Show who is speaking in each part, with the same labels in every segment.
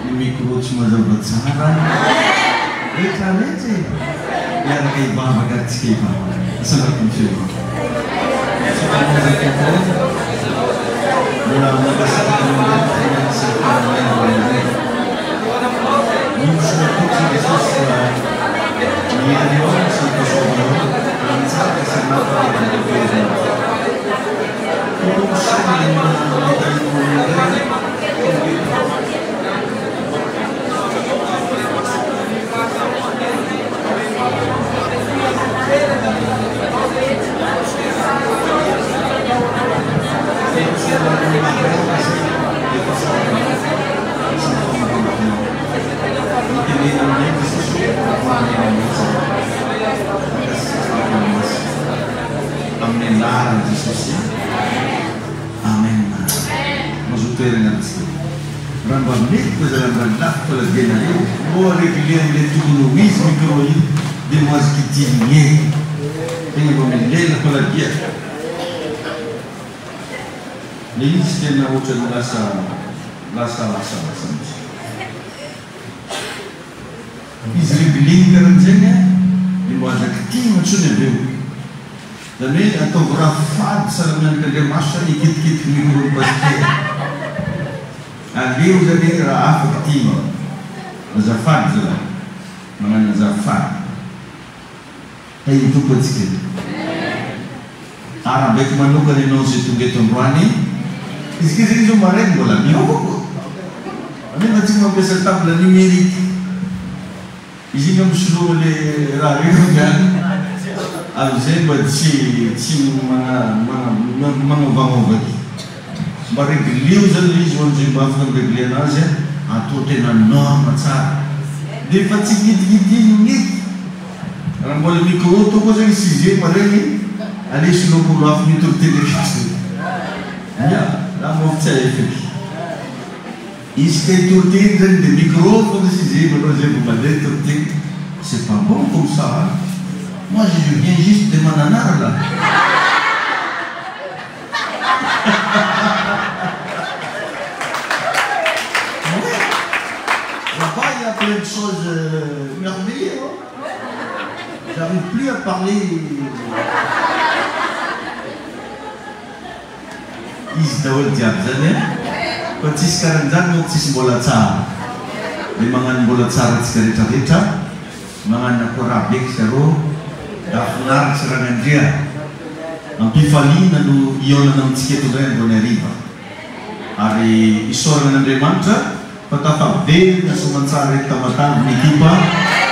Speaker 1: Ny micro tsy mazava tsara. Rehetra rehetra e! Hiaraka hivavaka ary tsika hivavaka. Asandrato ny feonao. Misaotra anao Ray Tompo ô. Mbola mankasitraka anao indray ny fonay sy ny fanahinay androany hariva. Mino sy matoky izay Jesosy fa ny herinao sy ny fahasoavanao hanatsara sy hanafaka ity toerana ity. Tompo ô misaotra ny nitahianao anay indray tonga eto. Amin'ny anaran'i Jesosy. Amen. Mazoto toerana ary tsika. Raha mba mety koa zalahy mba lafo faladianareo moa regler amle tokony ho izy micro io de mo azo kitihigny e. Tegna mba milela faladia. Le izy tena ohatran'ny lasa lasa lasa lasa mihitsy. Izy regler-ny karan'izegny a de mbo aza kitihina intsony avy eo. Zany hoe ataovy raha fady sahala mianaka andriamaso zany hikitikitiky micro ny pasitera. Aleo zany raha hafa kitihina. Azafady zalahy. Magnano azafady. Tahin'ny Tompo antsika. Arahabaiko manokana ianao izay tonga eto androany. Izy kay zegny zao maraina mbola miova koa. Nefa antsika mampiasa table numérique. Izy iny misolo le raha reo zany amizay mba tsy tsy magnovagnova ty. Mba regleo zany le izy ho an'izay mba afaka mi-regle anazy a, atao tena norme tsara. Nefa tsy gidigidiny eky. Raha mbola micro tao koa zany sixième regny, aleo soloako olo hafa mitory teny akaiky. Ya, za moa tsy haiko eky. Izy te hitory teny zany de micro foana sixième anao zay vao mandeha hitory teny, c'est pas bon comme ça an! Moi je viens juste de Mananara là! Ouais! Là-bas il y a plein de choses merveilleux hein! J'arrive plus à parler. Izy daholo jiaby zany an! Fa tsisy karan'izany manko tsisy mbola tsara. Le magnano mbola tsara antsika rehetra rehetra magnano akoraha be zareo da finaritsy Ragnandria. Ampifaliana no hihaonana amintsika eto indray androany hariva. Ary isaorana an'Andriamanitra Fa tafaverina soamantsara eto Tamatave ny ekipa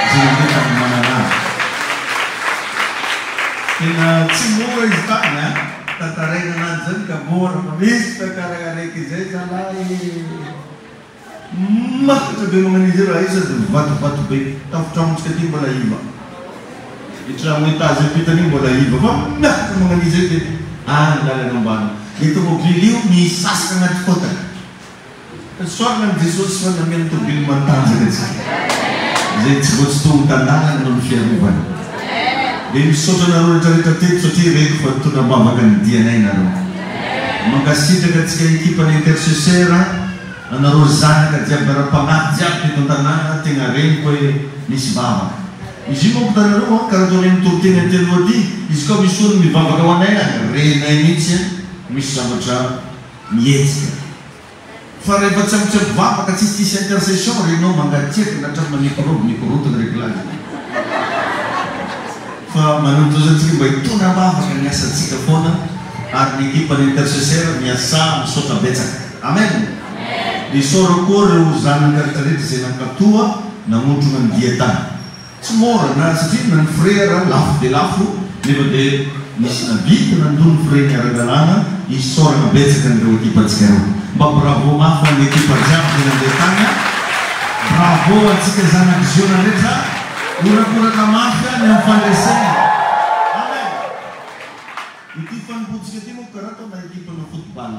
Speaker 1: izay nandeha tany Mananara. Tena tsy mora izy tany a! Tantaraina ananjy zany ka mora fa misy fiakaragna raiky izay zalahy matotra be magnano izy io raha io sady vatovato be. Tafotragnontsika aty mbola iva. Io tragno étage ampitany io mbola iva fa miakatra magnano izy io dia any lalana ambany. Le tomobily io misasaka agnaty fotaka. Isaorana an'i Jesosy fa nameno tobily matanjaka antsika izay tsy voatsitohony tan-dalana noho ny fiarovany. Dia misaotra anareo rehetra rehetra teto satria reko fa nitondra am-bavaka ny dianay nareo. Mankasitraka antsika ekipan'ny intercesseur, anareo zanaka jiaby ara-panahy jiaby teto an-tanàna, tegna reniko hoe nisy vavaka. Izy io manko hitanareo an, karaha ataonay mitoriteny aty aloha aty, izy koa misy olo mivavaka ho anay an, renay mihitsy an, misy zavatra mihetsika. Fa rehefa tsy ampy vavaka tsisy tsisy intercession renao mangatsiaka na hatramin'ny microbe mikorontana reglage. Fa manolotra antsika mba hitondra am-bavaka ny asantsika foana ary ny ekipan'ny intercesseur miasà misaotra betsaka. Amen! Isaorako koa ireo zanaka rehetra rehetra izay nankatoa namontrona ny dia tany. Tsy mora na satria na ny frais ara lafo dia lafo nefa dia nisy navita nandoa ny frais ny ara-dalàna, isaorana betsaka an'ireo ekipantsika ireo. Mba bravo mafy ho an'ny ekipa jiaby izay nandeha tany a! Bravo antsika zanak'i Ziona rehetra, horakoraka mafy any amin'ny fandresena. Amen! Ity fanompoantsika ity manko karaha ataona ekipana football.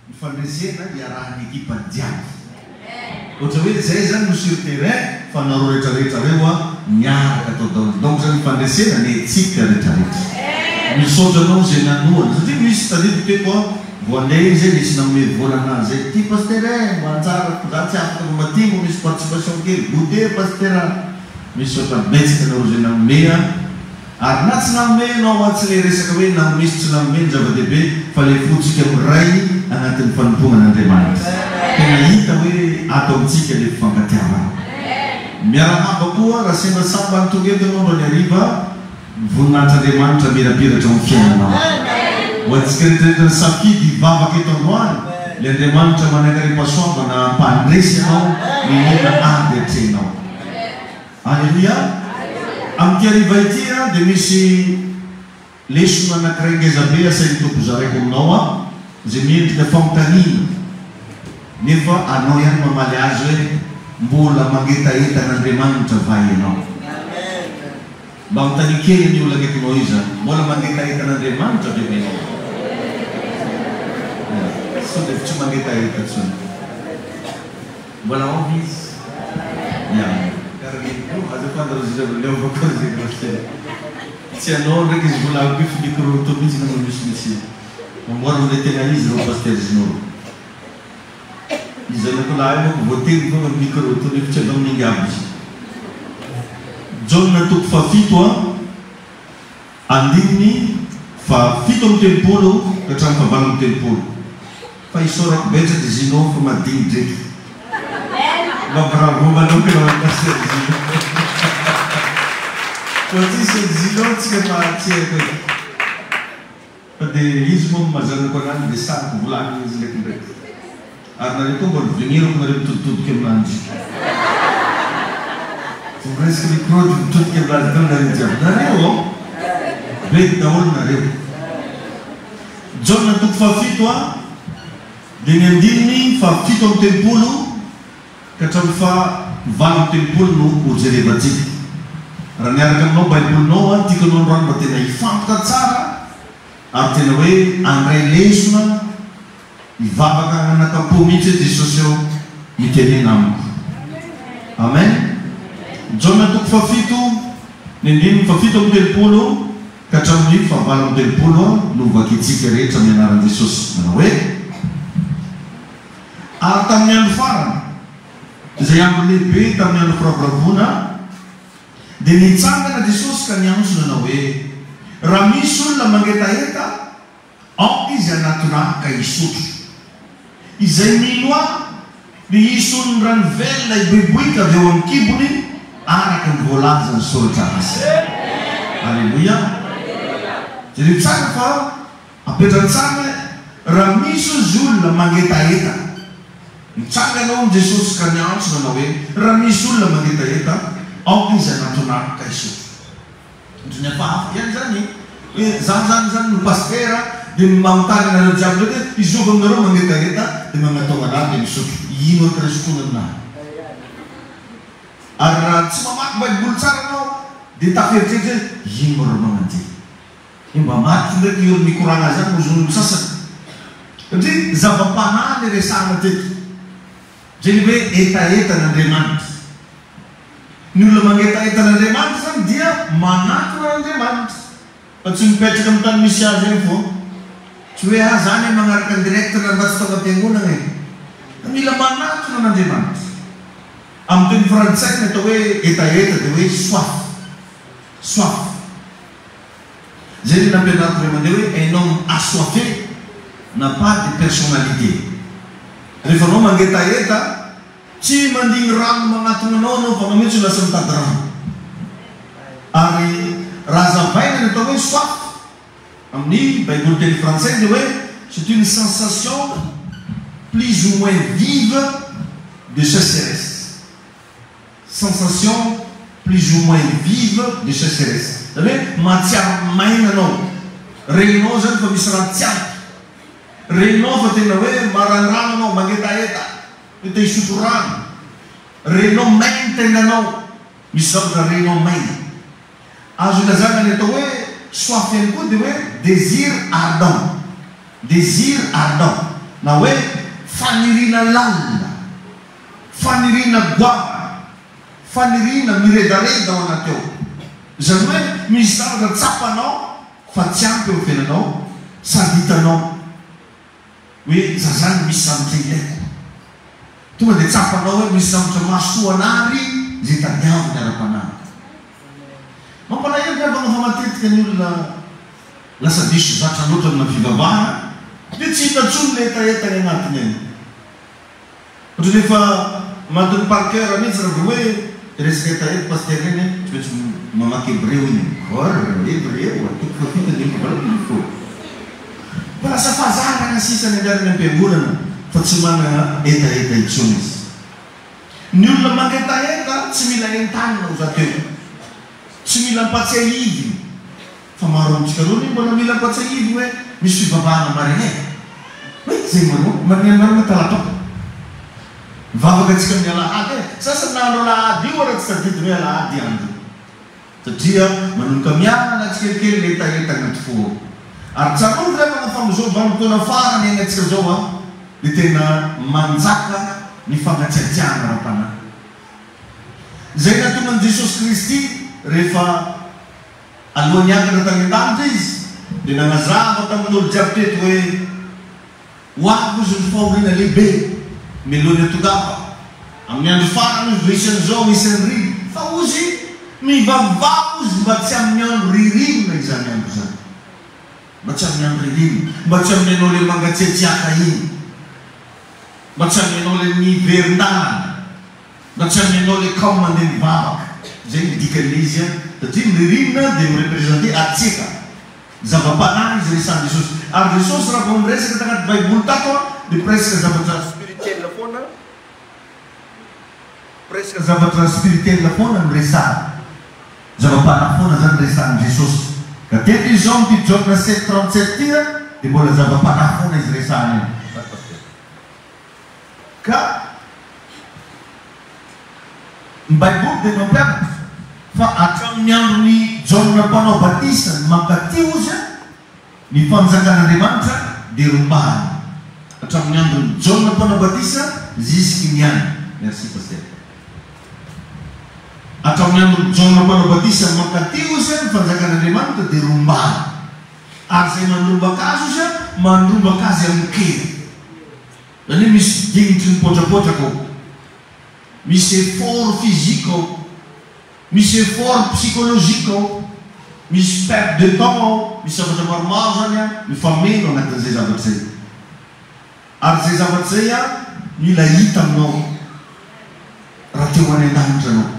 Speaker 1: Ny fandresena iarahan'ny ekipa jiaby. Ohatra hoe zay zany no sur terrain fa nareo rehetra rehetra reo a miaraka atao daholo. Donc zany ny fandresena ny antsika rehetra rehetra. Misaotra anao zay nanohana satria misy tadidiko teto a. Vao andeha iny zay nisy nanome vola anazy zay, ty pasitera eh, mba anjara za tsy afaka fa mba ty mba misy participation kely, goûter pasitera a! Misaotra betsaka anareo zay nanome a! Ary na tsy nanome ianao hoa tsy le resaka hoe nanome sy tsy nanome no zava-dehibe fa le fontsika miray anatin'ny fanompoana an'Andriamanitra. Tena hita hoe ato amintsika le fifankatiavana. Miarahaba koa raha sendra sambany tonga eto ianao androany hariva. Ny voninahitr'Andriamanitra mirapiratra ao amin'ny fiainanao. Ho antsika rehetrarehetra nisafidy hivavaka eto androany, ilay Andriamanitra manankarem-pahasoavana hampandresy anao n'inona ady atrehinao. Aleloia! Amin'ity hariva ity dia misy lesona anankiray ngezabe asain'ny Tompo zaraiko aminao izay miendrika fanontaniana nefa anao ihany mamaly azy hoe, Mbola mangetaheta an'Andriamanitra va ianao? Mba anontanio kely ny olona akaikinao io izany. Mbola mangetaheta an'Andriamanitra ve ianao? Sao dia tsy mangetaheta intsony. Mbola ao ve izy? Ya. Caroline koa, azafady Roger, leovako Roger Grosjean. Tsy ianao ndraiky izy mbola ao koa fa micro to mihitsy no misimisy. Mamboara amin'ilay tena izy ireo Pasteur Zinoro. Ny zanako lahy manko voatery foana ny micro to nefa tsy avy amin'ny angamba izy. Jaona toko fahafito a andininy faha 37 ka hatramin'ny faha 38. Fa isaorako betsaka i Zino fa madigny dreky. Mba bravo manokana ho an'i Pasteur Zino. Koa tsisy an'i Zino tsika fa tsy haiko e. Fa dia izy moa no maha zanako anany dia sariko volaniny izy ndraikindraiky. Ary nareo koa mbola vignirako nareo mitoditodika aminanjy. Vao miresaka micro dia mitodika aminazy daholo nareo jiaby. Nareo ao. Bedy daholo nareo. Jaona toko fahafito a dia ny andininy faha 37 ka hatramin'ny faha 38 no ho jerevantsika. Raha miaraka aminao baibolinao an, tiako anao androany mba tena hifantoka tsara ary tena hoe handray lesona, hivavaka anakam-po mihitsy hoe Jesosy ô, mitenena amiko. Amen. Jaona toko fahafito, ny andininy faha 37 ka hatramin'ny faha 38 no hovakintsika rehetra amin'ny anaran'i Jesosy. Manao hoe. Ary tamin'ny andro farany, izay andro lehibe tamin'ny andro firavoravoana, dia nitsangana Jesosy ka niantso nanao hoe, Raha misy olona mangetaheta, aoka izy hanatona Ahy ka hisotro. Izay mino Ahy, dia hisy onin'ny rano velona hiboiboika avy ao amin'ny kibony, araka ny voalazan'ny Soratra Masina. Aleloia! Jereo tsara fa Apetrany tsara hoe raha misy ozy olona mangetaheta. Nitsangana hono Jesosy ka niantso nanao hoe, Raha misy olona mangetaheta, aoka izy hanatona Ahy ka hisotro. Ohatran'ny hafahafa ihany izany e! Hoe za zany zany no pasitera dia manontany anareo jiaby ndraiky hoe izovy aminareo mangetaheta dia magnataona anah dia misotro. Ino araka ilay sotroina aminah? Ary raha tsy mamaky baiboly tsara anao dia taferitreritra hoe ino moa reo magnanjy? Dia mba maty ndraiky io ry mikoragna zany hozy olo sasany. Satria zava-panahy le resahana teto. Zay le hoe hetaheta an'Andriamanitra. Ny olona mangetaheta an'Andriamanitra zany dia manatona an'Andriamanitra. Fa tsy mipetraka amin'ny tany misy azy eny foana. Tsy hoe ah za anie magnaraka ny direct raha mba tsy tonga am-piangonagna e. Fa mila manatona an'Andriamanitra. Amin'ny teny frantsay ny atao hoe hetaheta dia hoe soif. Soif. Zay le nampianariko ray aman-dreny hoe un homme assoiffé n'a pas de personnalité. Rehefa anao mangetaheta, tsy mandigny rano magnatogna anao anao fa anao mihitsy no lasa mitady rano. Ary raha azavaina ny atao hoe soif amin'ny baiboly teny frantsay dia hoe c'est une sensation plus ou moins vive de sécheresse. Sensation plus ou moins vive de sécheresse. Zany hoe mahatsiaro maina anao. Reninao zany fa misy rano tsy ampy. Reninao fa tena hoe maranirano anao, mangetaheta, hoe te hisotro rano. Reninao maina ny tendanao. Misy zavatra renao maina. Azo ilazana ny atao hoe soif ihany koa dia hoe désir ardent. Désir ardent. Na hoe faniriana lalina. Faniriana goavana, faniriana miredareda ao anaty ao. Izany hoe misy zavatra tsapanao fa tsy ampy eo amin'ny fiainanao sady hitanao. Hoe za zany misy zavatra ilaiko. Tonga dia tsapanao hoe misy zavatra mahasoa anah ary izay tadiaviny ara-panahy. Mampalahelo ry havana fa matetika ny olona lasa diso zatra loatra amina fivavahana dia tsy hita intsony ilay hetaheta any anatiny any. Ohatran'ny efa matin'ny par cœur mihitsy raha vao hoe resaka hetaheta pasitera ireny an, tsy maintsy mamaky hebreo iny. Or, hebreo, toko fahafito andininy 18. Fa lasa fahazarana sisa ny andehanany am-piangonana fa tsy manana hetaheta intsony izy. Ny olona mangetaheta tsy mila entanina ho zateo. Tsy mila ampatsiahivina. Fa maro amintsika roa anie mbola mila ampatsiahivina hoe misy fivavahana marina e! Hoe izay manao, manina anareo talata. Mivavaka antsika amin'ny alahady e! Sasany na andro alahady io ara tsy tadidiny hoe alahady andro. Satria manomboka miala tsikelikely ny hetaheta agnaty fo ao. Ary tsarovy ry havana fa amin'izao vanim-potoana farany iainantsika izao an, dia tena manjaka ny fangatsiatsiahana ara-panahy. Izay nahatonga an'i Jesosy Kristy rehefa alohan'ny hiakatra tany an-danitra Izy dia nanazava tamin'olo jiaby teto hoe, Ho avy ozy ny fahoriana lehibe, mialoha ny hatongavako. Amin'ny andro farany ozy vao hisy an'izao, hisy an'iry. Fa ozy, mivavaha ozy mba tsy amin'ny andro ririnina izany andro izany. Mba tsy amin'ny andro ririnina. Mba tsy amin'ny anao ilay mangatsiatsiaka iny. Mba tsy amin'ny anao ilay miverin-dalana. Mba tsy amin'ny anao ilay kamo mandeha mivavaka. Izay no dikan'ilay izy an. Satria ny ririnina dia mi-representer hatsiaka. Zava-panahy izy resahan'i Jesosy. Ary Jesosy raha vao niresaka tanaty baiboly tato an, dia presque zavatra spirituel foana, presque zavatra spirituel foana no resahany. Zava-panahy foana zany resahan'i Jesosy. Ka teto izy zao amin'ity Jaona 7:37 ity an, dia mbola zava-panahy foana izy resahany eo. Ka ny Baiboly dia mampianatra fa hatramin'ny andron'i Jaona Mpanao Batisa ny mankaty ozy ny fanjakan'Andriamanitra dia rombahina. Hatramin'ny andron'i Jaona Mpanao Batisa zisky ny any. Merci Pasteur. Hatramin'ny andron'i Jaona Mpanao Batisa ny mankaty ozy ny fanjakan'Andriamanitra dia rombahina. Ary izay mandrombaka azy ozy mandrombaka azy amin-kery. Zany hoe misy dinitry ny potrapotraka ao, misy effort physique ao, misy effort psychologique ao, misy perte de temps ao, misy zavatra maromaro zany an mifameno anatin'izay zavatra izay. Ary izay zavatra izay an mila hita aminao raha te ho any an-danitra anao.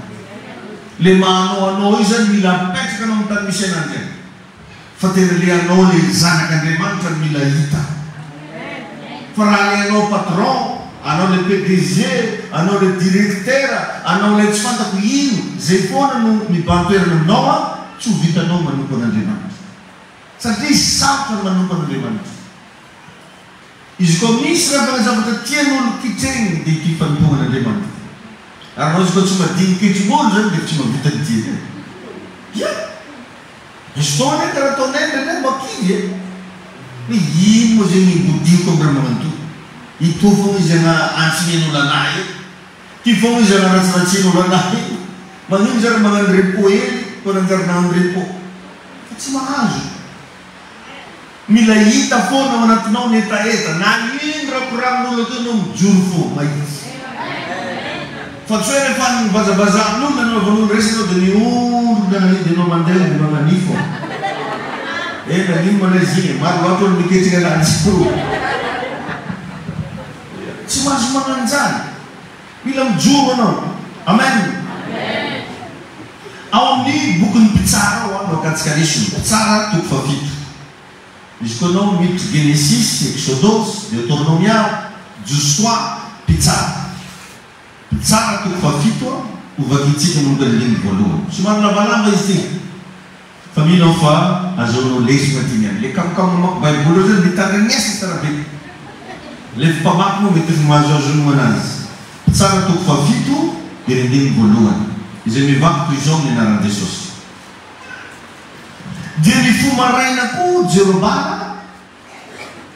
Speaker 1: Le maha anao anao io zany mila apetraka anao amin'ny tany misy ananjy any. Fa tena le anao le zanak'Andriamanitra no mila hita. Fa raha le anao patron, anao le PDG, anao le directeur, anao ilay tsy fantako ino, zay foana no mibahan-toerana aminao an, tsy ho vitanao manompo an'Andriamanitra. Satria sarotra ny manompo an'Andriamanitra. Izy koa misy raha mbola zavatra tian'olo kitregny dia ity fanompoana an'Andriamanitra ity. Ary anao izy koa tsy madigny ketrim-bolo zany dia tsy mahavita ny diany e. Ia! Misy fotoana anie karaha ataonay indraindray mba kivy e! Hoe ino moa zegny ibodiako am raha magnano toa? Itoa fogna izy ana antsinian'olo anahy eo. Ty fogna izy ana ratsiratsian'olo anahy eo. Magnino zah raha magnano repos hely fa nanjary nagnano repos? Fa tsy mahazo. Mila hita foana ao anatinao ny hetaheta, na ino raha koragnon'olo aty anao mijoro foana, mahitsy. Fa tsy hoe rehefa nivazavazahan'olona nanaovan'olo resaka anao dia miondrona dia anao mandeha dia magnania foana. Eh nagnino ma lay izy igny e, maro loatra olo miketrika ananjy io. Tsy mahazo magnanjany. Mila mijoro anao. Amen. Ao amin'ny bokin'ny Mpitsara ao no akantsika lesona. Mpitsara toko fahafito. Izy koa anao miditra Genesisy, Eksodosy, Deotornomia, Josoa, Mpitsara. Mpitsara toko fahafito ho vakintsika manomboka ny andininy voalohany. Somary lavalava izy ity. Fa mino aho fa azahoanao lesona aty ny any. Le kamokamo mamaky baiboly eo zany mitandregnesa tsara be. Le mpamaky moa mety efa mahazoazo honogno anazy. Mpitsara toko fahafito dia ny andininy voalohany. Izay mivaky toy izao amin'ny anaran'i Jesosy. Dia nifoha maraina koa Jerobala,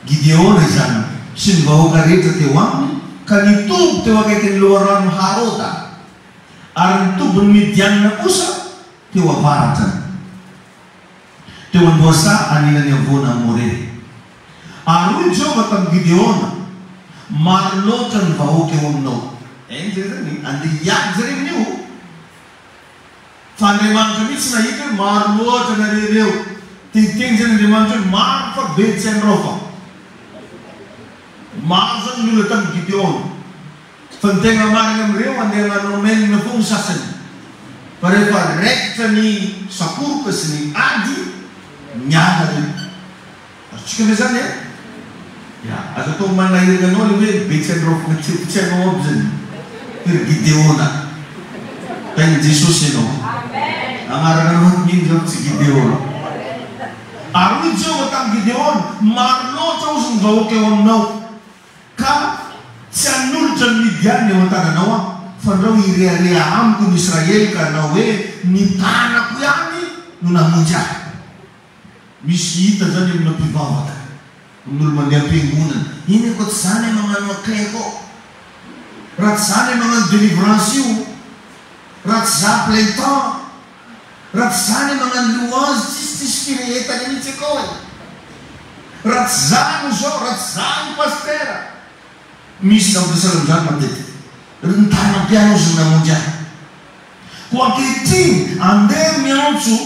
Speaker 1: Gideona izany, sy ny vahoaka rehetra teo aminy, ka nitoby teo akaikin'ny loharano Haroda. Ary ny tobin'ny Midianina kosa teo avaratra, teo an-dohasaha anilan'ny havoana More. Ary hoy Jehovah tamin'i Gideona, Maro loatra ny vahoaka eo aminao. Eny zay zany, andeha hiady zareo amin'io. Fa Andriamanitra mihitsy nahita hoe maro loatra nareo ireo. Te hiteny zany Andriamanitra hoe maro fa be tsy andraofa. Maro zany ny olona tamin'i Gideona. Fa ny tegna marigna amin'ireo andeha hagnano amen foagna ny sasany. Fa rehefa raikitra ny sakoroka sy ny ady, miala reo. Azontsika ve zany eh? Ya, aza atao manahirana anao le hoe be tsy andraofina tsy tsy hainao aby zany. Ry Gideona. Tahin'i Jesosy ianao. Agnarana anao mino zany tsy Gideona. Ary hoy Jehovah tamin'i Gideona, Maro loatra ozy ny vahoaka eo aminao, ka tsy hanolotra ny Midianina eo an-tananao aho, fandrao hirehareha amiko ny Israely ka hanao hoe, Ny tanako ihany no namonjy ahy. Misy hita zany amina mpivavaka, amin'olo mandeha am-piangonana, iny koa tsy zany magnano accueil koa, raha tsy zany magnano delivrance io, raha tsy za plein temps, raha tsy zany magnano louange tsisy tsisy firehetana mihitsy akao e, raha tsy za no zao, raha tsy za no pasitera. Misy zavatra sahala amin'izany matetika. Ry ny tanam-pianao izay namonjy ahy. Koa ankehitriny, andeha miantso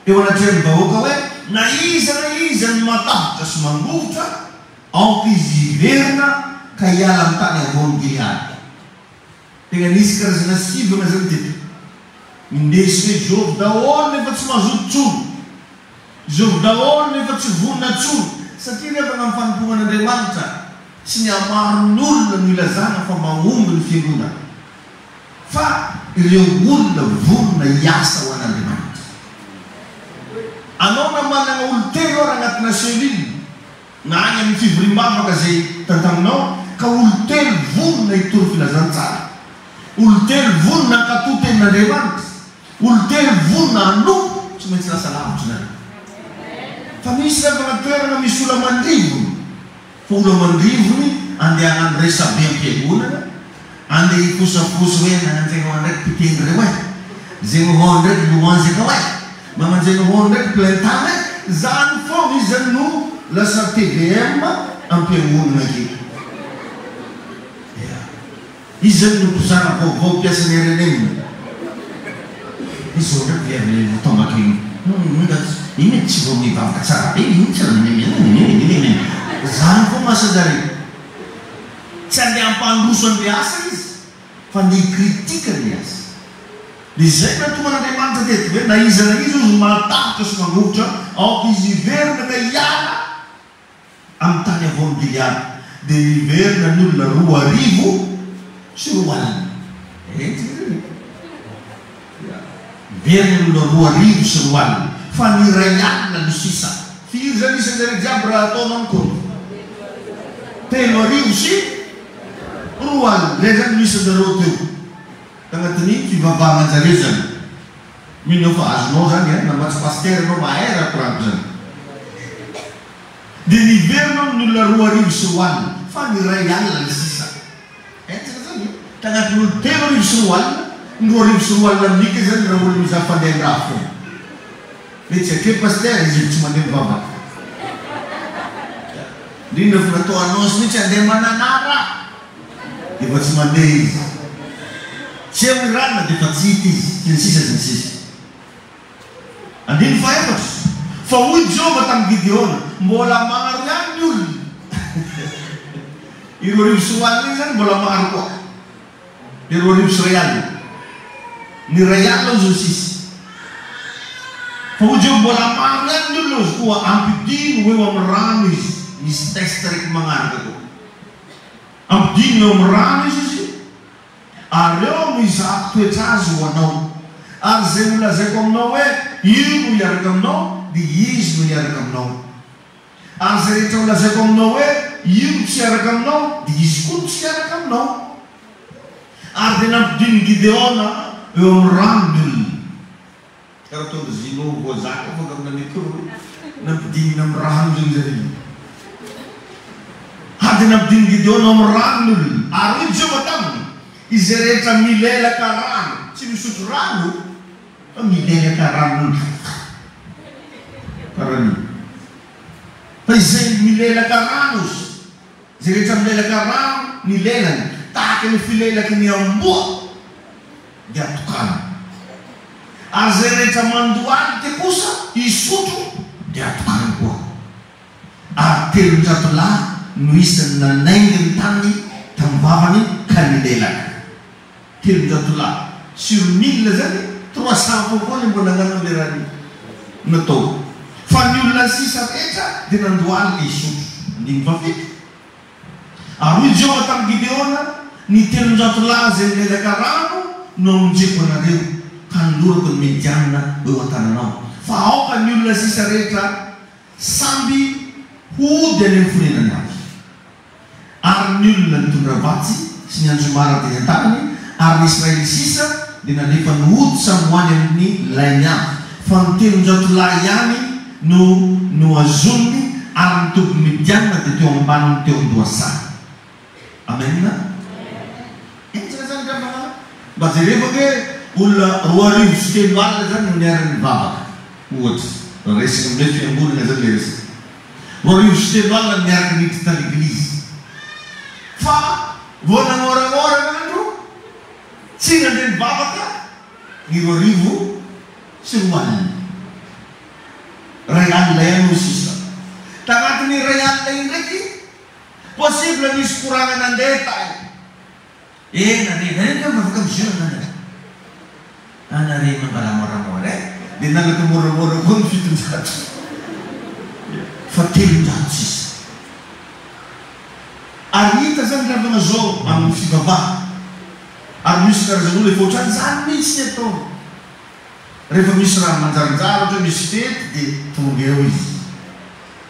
Speaker 1: eo anatrehan'ny vahoaka hoe, Na iza na iza no matahotra sy mangovitra, aoka izy hiverina ka hiala amin'ny tany havoan'i Gileada. Tena nisy karazana sivana izany teto. Indesy hoe zovy daholo nefa tsy mazoto intsony. Zovy daholo nefa tsy vonona intsony. Satria ry havana ny fanompoana an'Andriamanitra tsy ny hamaron'ny olona no ilazana fa mahomby ny fiangonana. Fa ireo olona vonona hiasa ho an'Andriamanitra. Anao na manana olon-telo ara agnatina cellule na any amin'ny fivoriam-bavaka izay tantaninao ka olon-telo vonona hitory filazantsara, olon-telo vonona hankatò tenin'Andriamanitra, olon-telo vonona hanompo, tsy maintsy lasa lavitra izany. Fa misy ravana toerana misy olona mandrivony. Fa olo aman-drivony andeha hagnano resabe am-piangonana, andeha hifosafosa hoe magnanjegny ho ndraiky mpitendry reo eh, zegny ho ndraiky louange akao eh, magnanjegny ho ndraiky plein tany eh, zany foagna izy zany no lasa tvm am-piangonana ake. Ya. Izy zany no mpizara vaovao mpiasan'ny rnm. Izy zao ndraiky ve avy tonga ato iny. Hum iny e tsy vao mivavaka tsara be iny tsy Zany koa masan-jare. Tsy andeha hampandroso an'le asa izy fa andeha hi-critique an'le asa. Dia izay no natoman'Andriamanitra teto hoe na iza na iza ozy mahatahotra sy mangovitra aoka izy hiverina ka hiala Amin'ny tany havoan'i Gileada, dia niverina ny olona 2002. Hentitra izany e! Dia niverina ny olona 2002, fa ny 1000 no sisa. Firy izany isan-jareo jiaby raha ataonao ny kaonty? 2003. Izay izany no isan-jareo teo, tagnatin'ny fivavahanan-jareo izany. Mino aho fa azonao izany an, na mba tsy pasitera ianao, mahay raha koragno izany. Dia niverina ao ny olona 2002, fa ny 1000 ny sisa. Hentitra zany e! Tagnatin'ny olo 2003, ny 2002 amin'ika izany raha olo mizaha fandehan-draha foana. Hoe tsy akeo pasitera, izy io tsy mandeha mivavaka. Indrindra fa natao annonce mihitsy andeha mananara! Dia efa tsy mandeha izy. Tsy eo i ranona dia efa tsy hita izy, sy ny sisa sy ny sisa. Andininy fahefatra, Fa hoy Jehovah tamin'i Gideona, Mbola maro ihany ny olona. I 2002 iny izany mbola maro koa. Dia 2001. Ny 1000 hozy ny sisa. Fa hoy Jehovah, Mbola maro ihany ny olona hozy, koa ampidino ho eo amin'ny rano izy. Misy test raiky magnaraka koa. Ampidino eo amin'ny rano izy izy. Ary eo no hizahako toetra azy ho anao. Ary izay nolazaiko aminao hoe, Io no hiaraka aminao, dia izy no hiaraka aminao. Ary izay rehetra holazaiko aminao hoe, Io no tsy hiaraka aminao, dia izy koa no tsy hiaraka aminao. Ary dia nampidinin'i Gideona eo amin'ny rano ny olona. Karaha ataon-dry Zino voazaka afaka amina micro hoe nampidinina amin'ny rano zegny zare io. Ary dia nampidinin'i Gideona ao amin'ny rano ny olona. Ary hoy Jehovah taminy, Izay rehetra milelaka rano, tsy misotro rano, fa milelaka rano karaha an'io. Fa izay milelaka rano ozy, izay rehetra milelaka rano ny lelany, tahaka ny filelaky ny amboa, dia atokano. Ary izay rehetra mandohalika kosa hisotro, dia atokano koa. Ary 300 lahy no isan'ny nanainga ny taniny tamin'ny vavany ka nilelaka. 300 lahy sur 1000 zany 300 avao koa le mbo nagnano le raha natao fa ny olona sisa rehetra de nandohalika hisotro. Andininy fahafito. Ary hoy Jehovah tamin'i Gideona, Ny 300 lahy izay nilelaka rano no hamonjeko anareo, ka hanolorako ny Midianina ho eo an-tananao. Fa aoka ny olona sisa rehetra samby hody any amin'ny fonenany avy. Ary ny olona nitondra vatsy sy ny anjomara teny an-tanany, ary ny Israely sisa dia nalefa nody samy ho any amin'ny lainy avy, fa ny 300 lahy ihany no nohazoniny, ary ny tobin'i Midianina dia teo ambaniny teo an-dohasaha. Amen. Henjana zany angamba fa mba jerevo ange olona 3002 zany no niara-nivavaka, ohatra, raha resaka amin'ny hoe fiangonana zany ilay resaka. 3002 no niaraka niditra tany eglizy. Fa vao nagnoragnora andro, tsy nandre nivavaka ny 2002. 1000 ihany no sisa. Tagnatin'ny 1000 iny ndraiky, possible nisy koragna nandeha tany. Eh nare, nare nga mivavaka am-jeune nare. Anare mangala moramora eh. Dia nalaka moramora koa ny 700. Fa 300 sisa. Ary hita zany ry havana zao amin'ny fivavahana. Ary misy karazan'olona efa ohatran'izany mihitsy ny ataony. Rehefa misy raha manjarinjary ohatra hoe misy fety dia tonga eo izy.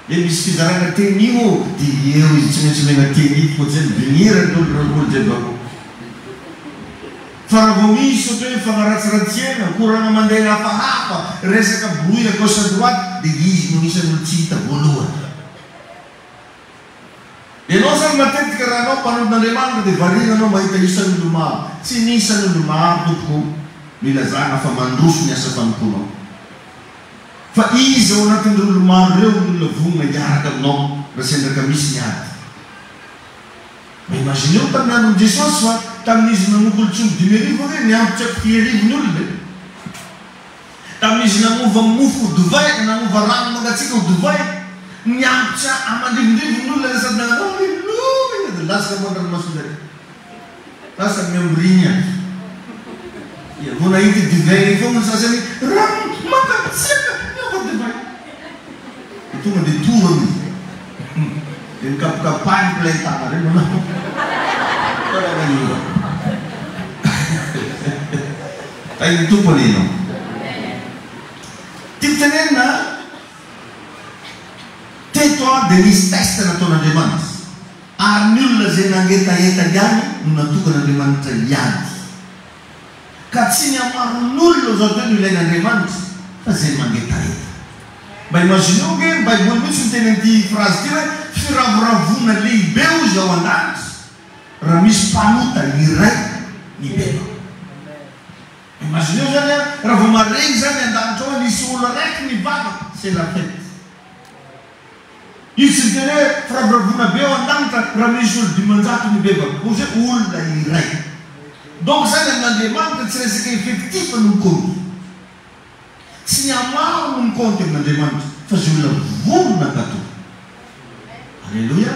Speaker 1: Dia misy fizarana tenue ô dia eo izy tsy maintsy omena tenue koa tsy hay venir ny olo reo olo jiaby ao. Fa raha vao misy ohatra hoe fanaratsiratsiana, koragna mandeha hafahafa, resaka bruit à gauche à droite dia izy no anisan'ny olo tsy hita voalohany. Ianao zany matetika raha anao mpanompon'Andriamanitra dia variana anao mahita isan'olo maro. Tsy ny isan'olo maro tompoko no ilazana fa mandroso ny asa fanompoanao. Fa iza ao anatin'ireo olo maro ireo ny olona vonona hiaraka aminao raha sendra ka misy ny ady? Mba imagineo tamin'ny andron'i Jesosy fa tamin'izy nanompo olon-tsomby 5000 ve niampy tsy haiko firy arivo ny olona e? Tamin'izy nanova mofo ho divay, nanova rano mangatsiaka ho divay, niampy tsy aman-drivondrivony ny olona sady nanao Aleloia! Dia latsaka ambony ranomasina indray. Lasa miamborigny aby. Ia, vao nahita divay iny foana ny sasany, rano mangatsiaka niova divay. Dia tonga dia torana izy. Dia nikapokapohany plein tana reny manao. Karaha io. Tahin'ny Tompo anie ianao. Tiako tenenina, teto aho dia nisy test nataon'Andriamanitra. Ary ny olona izay nangetaheta ihany no natokan'Andriamanitra hiady. Ka tsy ny hamaron'olona izao teo no ilain'Andriamanitra fa izay mangetaheta. Mba imagineo ange, ny Baiboly mihitsy miteny an'ity phrase ity hoe, firavoravoana lehibe hozy ao an-danitra raha misy mpanota iray mibebaka. Imagineo izany an, raha vao maregny izany an-danitra ao hoe nisy olo araiky nivavaka, c'est la fête. Izy tsy niteny hoe firavoravoana be ao an-danitra raha misy olo 500 mibebaka, hozy hoe olona iray. Donc zany amin'Andriamanitra tsy resaka effectif no mikaonty. Tsy ny hamaro no mikaonty amin'Andriamanitra fa izay olona vonona hankatò. Aleloia!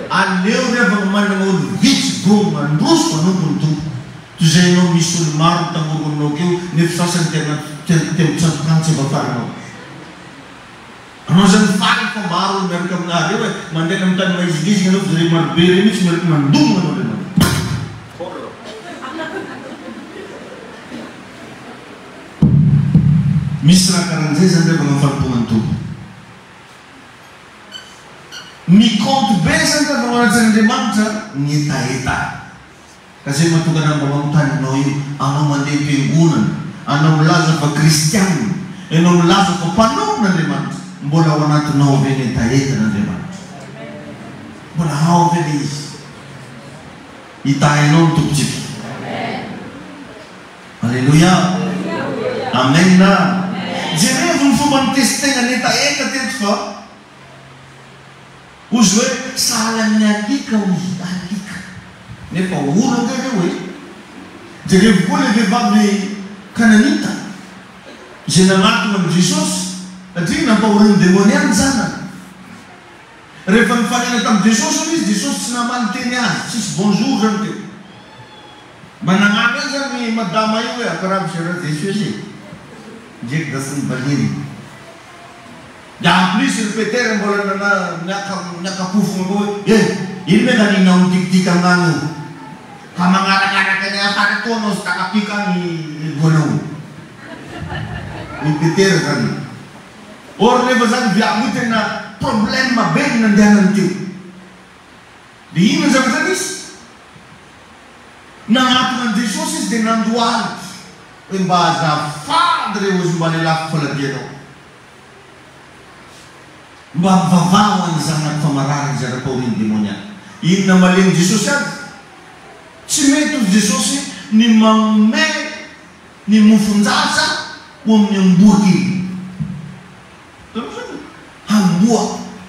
Speaker 1: Aleo ry havana manana olo vitsy vonona handroso hanompo ny Tompo toy izay ianao misy olo maro mitangorona aminao akeo nefa sasany tena te ho tsatokantsy avy afaranao. Anao zany faly fa maro olo miaraka aminareo e, mandeha any amin'ny tany maizingizina anao fa zareo marobe reo mihitsy miaraka mandogona anao reo mandeha. Misy raha karan'izay zany rehefa manao fanompoana ny Tompo. Mi-compte be zany rehefa manatitra an'Andriamanitra ny hetaheta. Ka zay mahatonga anah mba manontany anao io, anao mandeha am-piangonana, anao milaza fa kristianina, ianao milaza fa mpanompon'Andriamanitra, mbola ao anatinao ve ny hetahetan'Andriamanitra? Mbola ao ve le izy? Hitahy anao ny Tompontsika. Aleloia! Amen! Jerevo ny fomba nitestegna ny hetaheta teto fa. Hozy hoe sahala amin'ny alika hozy, alika. Nefa olo ange ireo e! Jerevo koa ilay vehivavy Kananita izay nanatona an'i Jesosy satria nampahorian'ny demonia ny zanany. Rehefa nifanena tamin'i Jesosy hono izy, Jesosy tsy namaly teny azy, tsisy bonjour zany teo. Mba nagnano eo zany madama io hoe akoraby cher Jesosy e! Ndreky da tsy nivaliany. Dia en plus ry Petera mbola nana niaka niaka-pofogna koa hoe eh! Ino me naninao mitikitiky aminany io? Ka magnarakaraka ny afara atoa anao sy takapika agny lohanao. Hoy Petera zany. Or nefa zany viavy io tena problème be ny nandehanany teo. Dia inona ny zavatra nisy? Nanatona an'i Jesosy izy dia nandohalika hoe mba azafady re ozy mba lelafiko faladianao. Mba mivavaha ho an'ny zanako fa marary izy ara-pahorian'ny demonia. Inona namalian'i Jesosy azy? Tsy mety hoy Jesosy ny manome ny mofon-jaza ho amin'ny amboa kely. Hitanao izany? Amboa.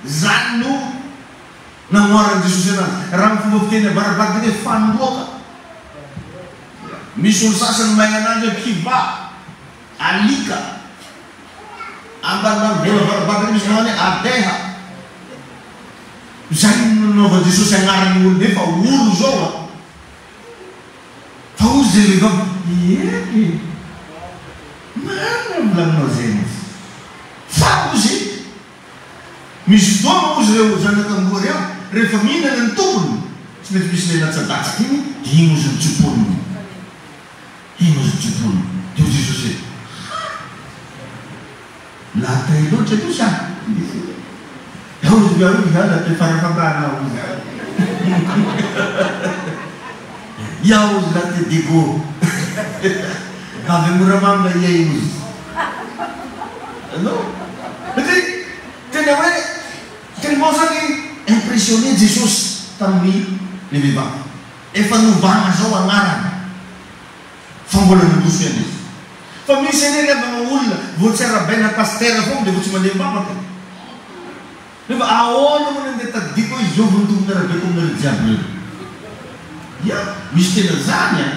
Speaker 1: Izany no nanoharan'i Jesosy anazy. Raha ny fomba fiteny avarabary dia hoe fandroaka. Misy olo sasany mahay anazy hoe kivà, alika. Ambanimbany vola avarabary misy mahay hoe adeha. Izany no nanaovan'i Jesosy anaran'ny olo nefa olo izao a. Fa hozy izay vehivavy, Eny e! Marina ny volaninao izay ozy. Fa hozy, misy fotoana hozy ireo zanak'amboa ireo, rehefa mihinana ny tompony, tsy maintsy misy ilay latsadatsaka iny, dia iny hozy no tsimponiny. Iny hozy no tsimponiny. Dia hoy Jesosy hoe, Ha! Lahatay loatra io sa? Hozy nga hoy za lahatay farafangana hozy. Ia hozy lahatay Diego. Avy Moramanga ia hozy. Non. Satria tena hoe tellement zany impressionné Jesosy tamin'ny le vehivavy. Efa novana zao agnarany. Fa mbola nandroso ihany izy. Fa misy anie ry havana olona vao tsy arahabaina pasitera foana dia vao tsy mandeha mivavaka e. Nefa ahoana moa ny andeha tadidiko hoe zovy ny tokony arahabaiko aminareo jiaby ireo. Ya, misy tena zany an.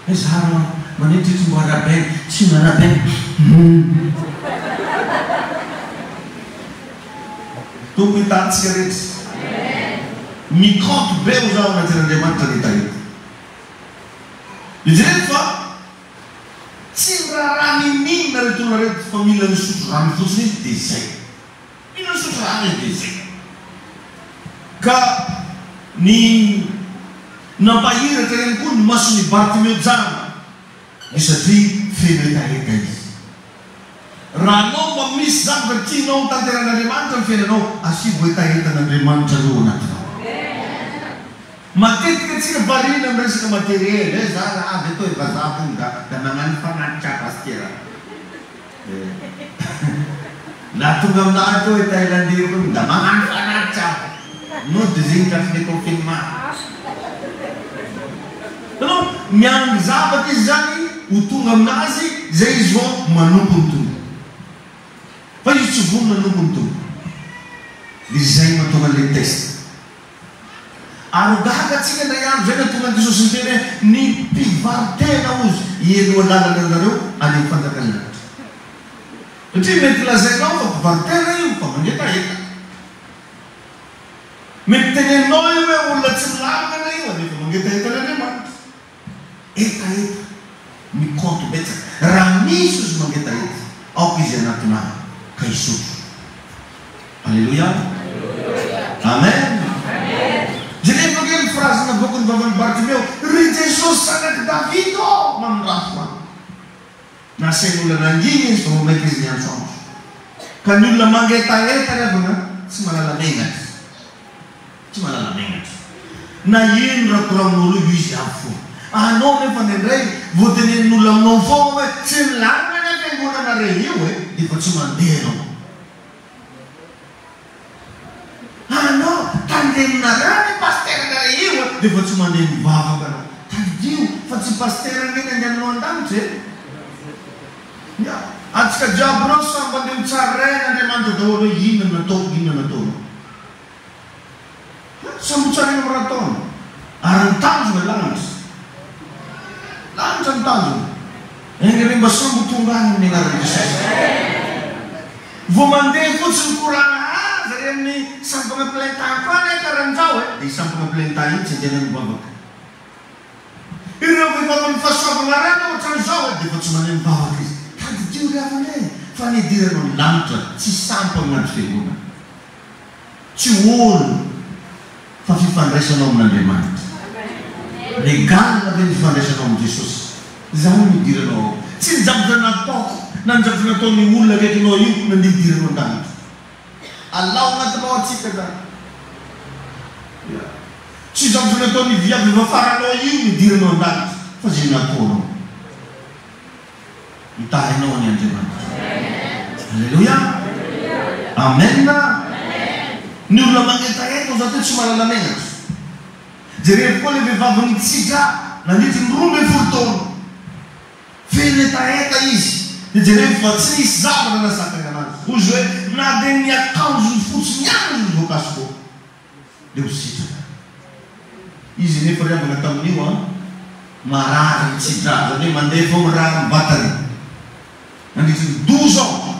Speaker 1: Hoe za raha manetritry mbo arahabaina, tsy narahabaina. Humm. Tompo hitahy antsika rehetra. Mi-compte be ho zaho anatin'Andriamanitra ny hetaheta. Jereo fa tsy miraharaha n'inon'inona ireto olona ireto fa mila misotro rano fotsiny izy dia izay. Mila misotro rano izy dia izay. Ka ny nampahiratra ihany koa ny mason'i Bartimeo jamba dia satria feno hetaheta izy. Raha anao mba misy zavatra tianao ho tanterahin'Andriamanitra ny fiainanao, asivo hetahetan'Andriamanitra aloha ao anatinao. Matetika tsika variana am resaka materiel eh, za raha avy etoy vazaha hono da da magnano fanatitra pasitera eh, na tonga aminah etoy Thaïlandais hono da magnano fanatitra nody zegny tratry le confinement. Hitanao, miandry zavatra izy zany ho tonga aminazy zay izy vao manompo ny Tompo. Fa izy tsy vonona hanompo ny Tompo. De zay mahatonga an'le test. Ary ho gaga antsika indray andro izay na tonga an'i Jesosy niteny hoe, Ny mpivaro-tena hozy hialoha lalana anareo any amin'ny fanjakan'ny lanitra. Satria mety lazainao fa mpivaro-tena io fa mangetaheta. Mety teneninao io hoe olona tsy milamina anie io nefa mangetaheta an'Andriamanitra. Hetaheta, mikaonty betsaka. Raha misy ozy mangetaheta, aoka izy hanatona ahy ka hisotro. Aleloia. Amen. Jerevo ange ny phrase navoakan'ny vavan'i Bartimeo, Ry Jesosy zanak'i Davida ô, mamindrafo ahy. Nasain'olona nangina izy fa vao mainka izy niantsoantso. Ka ny olona mangetaheta ry havana tsy mahalala menatra. Tsy mahalala menatra. Na ino rakoramin'olo io izy avy foana. Anao nefa indraindray vao tenenin'olona aminao foana hoe tsy milamina anie fiangonana re io e, dia efa tsy mandeha ianao. Anao, tandremonareo anie pasitera nareo io e, dia efa tsy mandeha mivavaka anao. Tadidio fa tsy pasitera anie ny andehananao an-danitra e. Ya. Antsika jiaby reo samy mandeha ho tsarain Andriamanitra daholo hoe inona no nataoko, inona no nataonao. Ha, samy ho tsaraina amin'ny raha ataony. Ary ny tanjona lanitra. Lanitra ny tanjona. Enga anie mba samy ho tonga any amin'ny anaran'i Jesosy. Vao mandeha fotsiny korana ah zare amin'ny sampagna plein temps koa anie karanjao e. Dia i sampagna plein temps iny tsy andehanany mivavaka. Ireo vehivavy amin'ny fahasoavana rano ohatran'izao e! Dia efa tsy maneno vavaka izy. Tadidio ry havana e! Fa ny hidirana ny lanitra tsy sampana ny fiangonana. Tsy olo fa fifandraisanao amin'Andriamanitra. Légal ve ny fifandraisanao amin'i Jesosy? Izany no hidiranao ao. Tsy ny zavatra nataoko na ny zavatra nataon'ny olona akaikinao io no andeha hidiranao an-danitra. Alao agnatinao antsika zany. Ya. Tsy zavatra nataon'ny viavy efa faranao io no idiranao an-danitra fa zay nataonao. Hitahy anao anie Andriamanitra. Aleloia. Amen. Ny olona mangetaheta oza teo tsy mahalala menatra. Jerevo koa le vehivavy nitsidra nandritry ny 12 taona. Feno hetaheta izy, dia jereo fa tsy nisy zavatra nasakana anazy. Hoy izy hoe, Na dia ny akanjony fotsiny ihany no voakasiko, dia ho sitrana. Izy nefa ry havana tamin'io an, marary mitsi-drà, izany hoe mandeha foana rà ny vatany, nandritry ny 12 ans.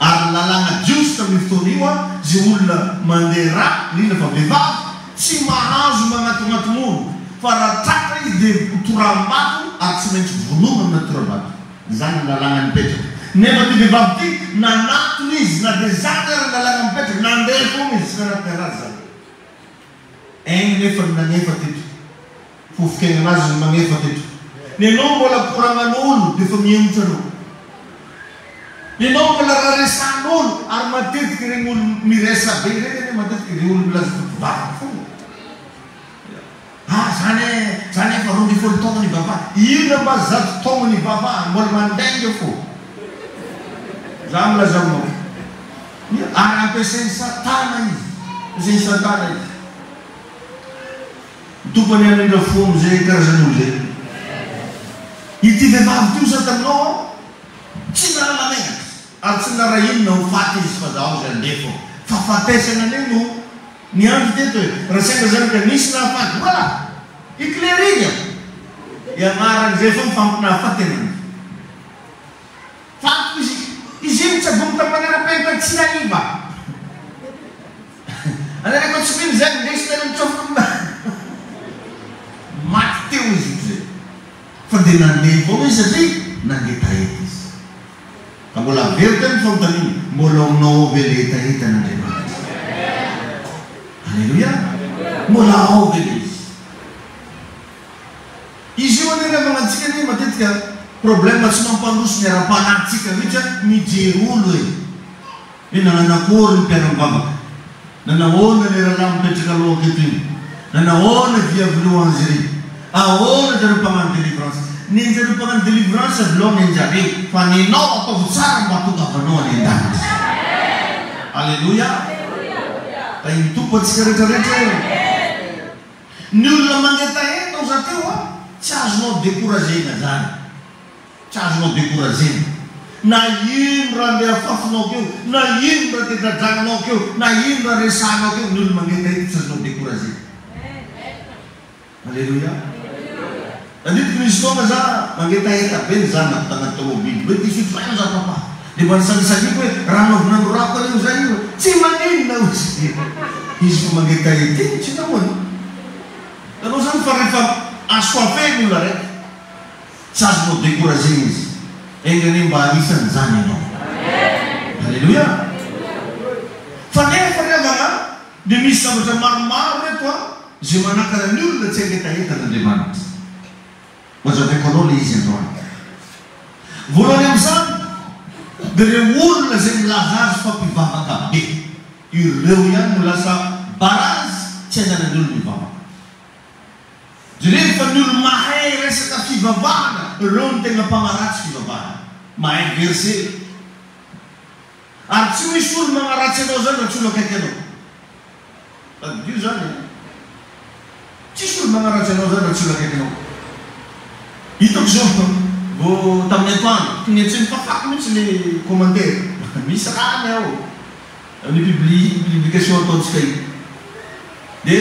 Speaker 1: Ary ny lalàna jiosy tamin'io fotoana io an, izay olona mandeha rà, indrindra fa vehivavy, tsy mahazo manatonatomono, fa raha tratra izy dia ho toraham-bato ary tsy maintsy vonoina amina tora-bato. Izany ny lalàna nipetraka. Nefa ity vehivavy ity, nanatona izy, na dia izany ara ny lalàna mipetraka, nandeha foana izy, tsy nanatona anazy izany. Ainy nefa ny nanefa teto. Fofon-kainana azy ny manefa teto. Nenao mbola koragnan'olo defa mihemotra anao. Nenao mbola raha resahan'olo ary matetika ireny olo miresa be ireny anie matetika ireo olo milaza fa mpivavaka foana. Ah zany e, zany efa 12 taona nivavaha. Inona mba 100 taona nivavaha mbola mandainga fô. Za milaza aminao. Ary ampiasain'i satana izy. Ampiasain'i satana izy. Ny Tompo anie hamindra fo amin'izay karazan'olo izay. Ity vehivavy ity hoy za taminao an, tsy nahalala menatra ary tsy niraharaha inona ho faty izy fa zaho izay andeha fô. Fahafatesana anie no niandry teto e. Raha sendra zany ka nisy nahafaty, voilà! I Cléry an! Ianaran'izay fô mifampinahafaty ianareo. Faty izy, izy iny tsabomy tamin'ny manara-penitra tsy naiva. Anareo koa tsy mino izany, ndesy nareo mitsofoka maty teo izy io zay. Fa dia nandeha foana izy satria nangetaheta izy. Ka mbola averiko ihany ny fanontaniana, mbola ao aminao ao ve ilay hetahetan'Andriamanitra? Aleloia! Mbola ao ve ilay izy? Izy io anie rehefa antsika anie matetika problème tsy mampandroso ny ara-panahintsika mihitsy an, mijery olo e! Hoe nananakory ny mpiara-mivavaka, nanahoana le rahalahy mipetraka aloha aketo iny, nanahoana viavy louange ry, ahoana zareo mpagnano délivrance, nenjareo mpagnano délivrance avilao nenjareo fa nenao ataovy tsara mba hatongavanao any an-danitra. Aleloia! Tahin'ny Tompo antsika rehetra rehetra e! Ny olona mangetaheta oza teo a, tsy azonao decourager-na zany. Tsy azonao decourager-na. Na ino raha andeha afafinao keo, na ino raha dedradragninao keo, na ino raha resahanao keo, ny olona mangetaheta tsy azonao decourager-na. Aleloia. Tadidiko nisy fotoana za mangetaheta be ny zanako tanaty tomobily. Hoe te hisotro rano za papa. Dia mba nisalisaliako hoe rano avy nandorako anie zay io e. Tsy maninona hoy izy. Izy fa mangetaheta iny tsy nahoana. Hitanao zany fa rehefa assoiffé ny olona raiky, tsy azonao decourager-na izy. Enga anie mba anisan'izany ianao. Aleloia. Fa nefa ry havana dia misy zavatra maromaro reto an, izay manakana ny olona tsy hangetaheta an'Andriamanitra. Hazavaiko anao ilay izy androany. Voalohany amin'izany dia ireo olona izay milaza azy fa mpivavaka be. Ireo ihany no lasa barazy tsy ananan'ny olona hivavaka. Jereo fa ny olona mahay resaka fivavahana, ireo no tena mpanaratsy fivavahana. Mahay verset. Ary tsy misy olo magnaratsy anao zany raha tsy olo akaiky anao. Tadidio zany e. Tsisy olo magnaratsy anao zany raha tsy olo akaiky anao. Hitako zao fa Vao tamin'ny atoandro, toy ny tsy nifafako mihitsy le commentaire. Misy rany ao amin'ny publi publication ataontsika io. Dia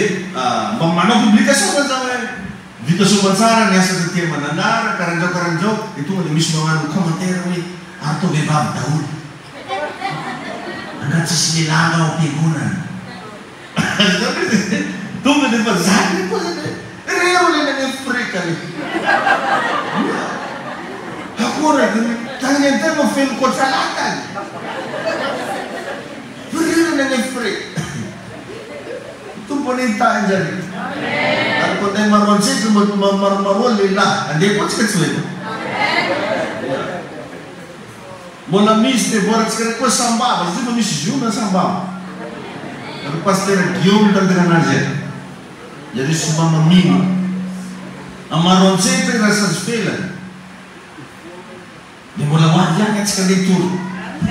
Speaker 1: mba manao publication zany za hoe vita soamantsara ny asa taty Mananara, karan'izao karan'izao, dia tonga dia misy magnano commentaire hoe ary toa vehivavy daholo. Angaha tsisy lehilahy angaha ao am-piangonana? Tonga dia efa zany koa zany hoe reo le naneho frais ka le. Akory e, tany an-tegna feno kotralahy tany. Reo le naneho frais. Tompo anie hitahy anjareo. Ary koa andeha Maroantsetra mba maromaroa lehilahy. Andeha koa tsika tsy hoe. Mbola misy devoir tsika koa sambava izy io fa misy ziona sambava ry pasitera Guillaume mitandrina anazy any iareo sy mama mino a Maroantsetra i rasazy felany de mbola ho avy ihany atsika ndeha hitory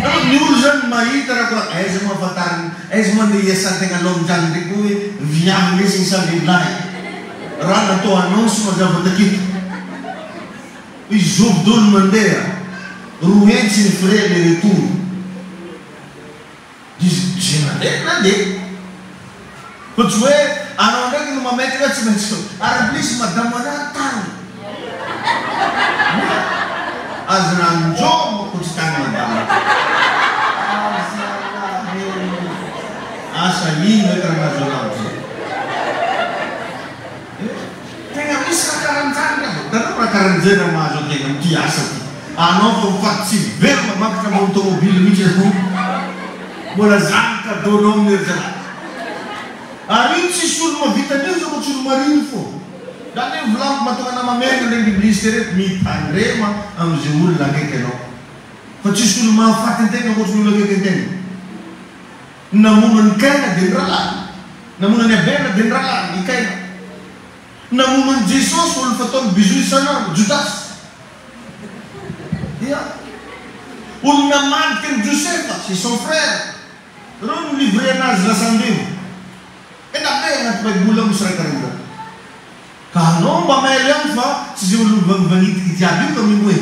Speaker 1: fa ny olo zany mahita raha koa aiza moa afantariny aiza moa ndeha hiasantegna lomjany ndreky koa hoe viavy ndresiny sa lehilahy raha natao annonce mazava taketo. Izy zovy dolo mandeha, roa hetsy ny frais aller retour. Izy ze mandeha nandeha. Fa tsy hoe anao ndraiky no mametraka hoe tsy maintsy ary en plus madame anah tany. Aza nanjoma ko tsy tany madame. Azalahy e. Asa ino eky raha nahazo anah amizay. Tegna misy raha karanjany re vao. Hitanao raha karanjay raha mahazo antegna amity asa ty. Anao fa mifaty tsy velona mankatra ambony tomobile mihitsy anao. Mbola zany cadeau nao amin'ny ry zalahy. Ary io tsisy olo mahavita an'io zao fa tsy olo marigny fô. Zany hoe volaniko mahatonga anah mamerina regny publicité regny mitandrema amizay olona akaiky anao. Fa tsisy olo mahafaty antegna ankoatry ny olo akaiky antegna. Namono an'i Kaina dia ny rahalahiny. Namono an'i Abela dia ny rahalahiny, i Kaina. Namono an'i Jesosy, olona fataony bisous isan'andro, Jodasy. Ia. Olona namadika an'i Josefa, c'est son frère. Ireo no ni-livrer anazy lasa andevo. Ela be anaty baiboly ao misy raha karaha izany. Ka anao mba mailo ihany fa tsy ze olo mivangivanitiky jiaby io ka mino e!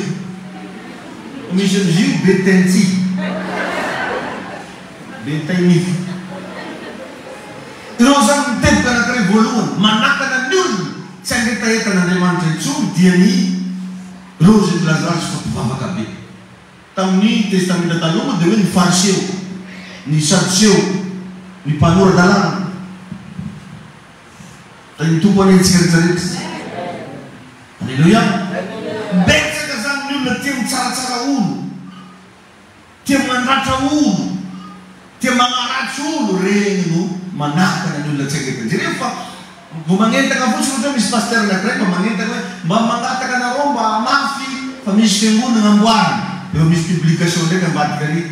Speaker 1: Fa misy amizio be tentsy, be tainify. Ireo zany ny teboka anakiray voalohany manakana ny olona tsy hangetaheta an'Andriamanitra intsony dia ny ireo izay milaza azy fa mpivavaka be. Tamin'ny Testamenta Taloha moa dia hoe ny Fariseo, ny Sadoseo, ny mpanora-dalàna. Tahin'ny Tompo anie antsika rehetra rehetra. Aleloia. Betsaka zany ny olona tia mitsaratsara olo, tia mandratra olo, tia magnaratsy olo, regny no manakana ny olona tsy hangetana. Jereo fa vao magnentagna fotsiny ohatra hoe misy pasteur anakiray mba magnentagna hoe mba mangataka anareo mba hamafy fa misy fiangonagna amboarina, eo misy publication ndraiky ambadika ary.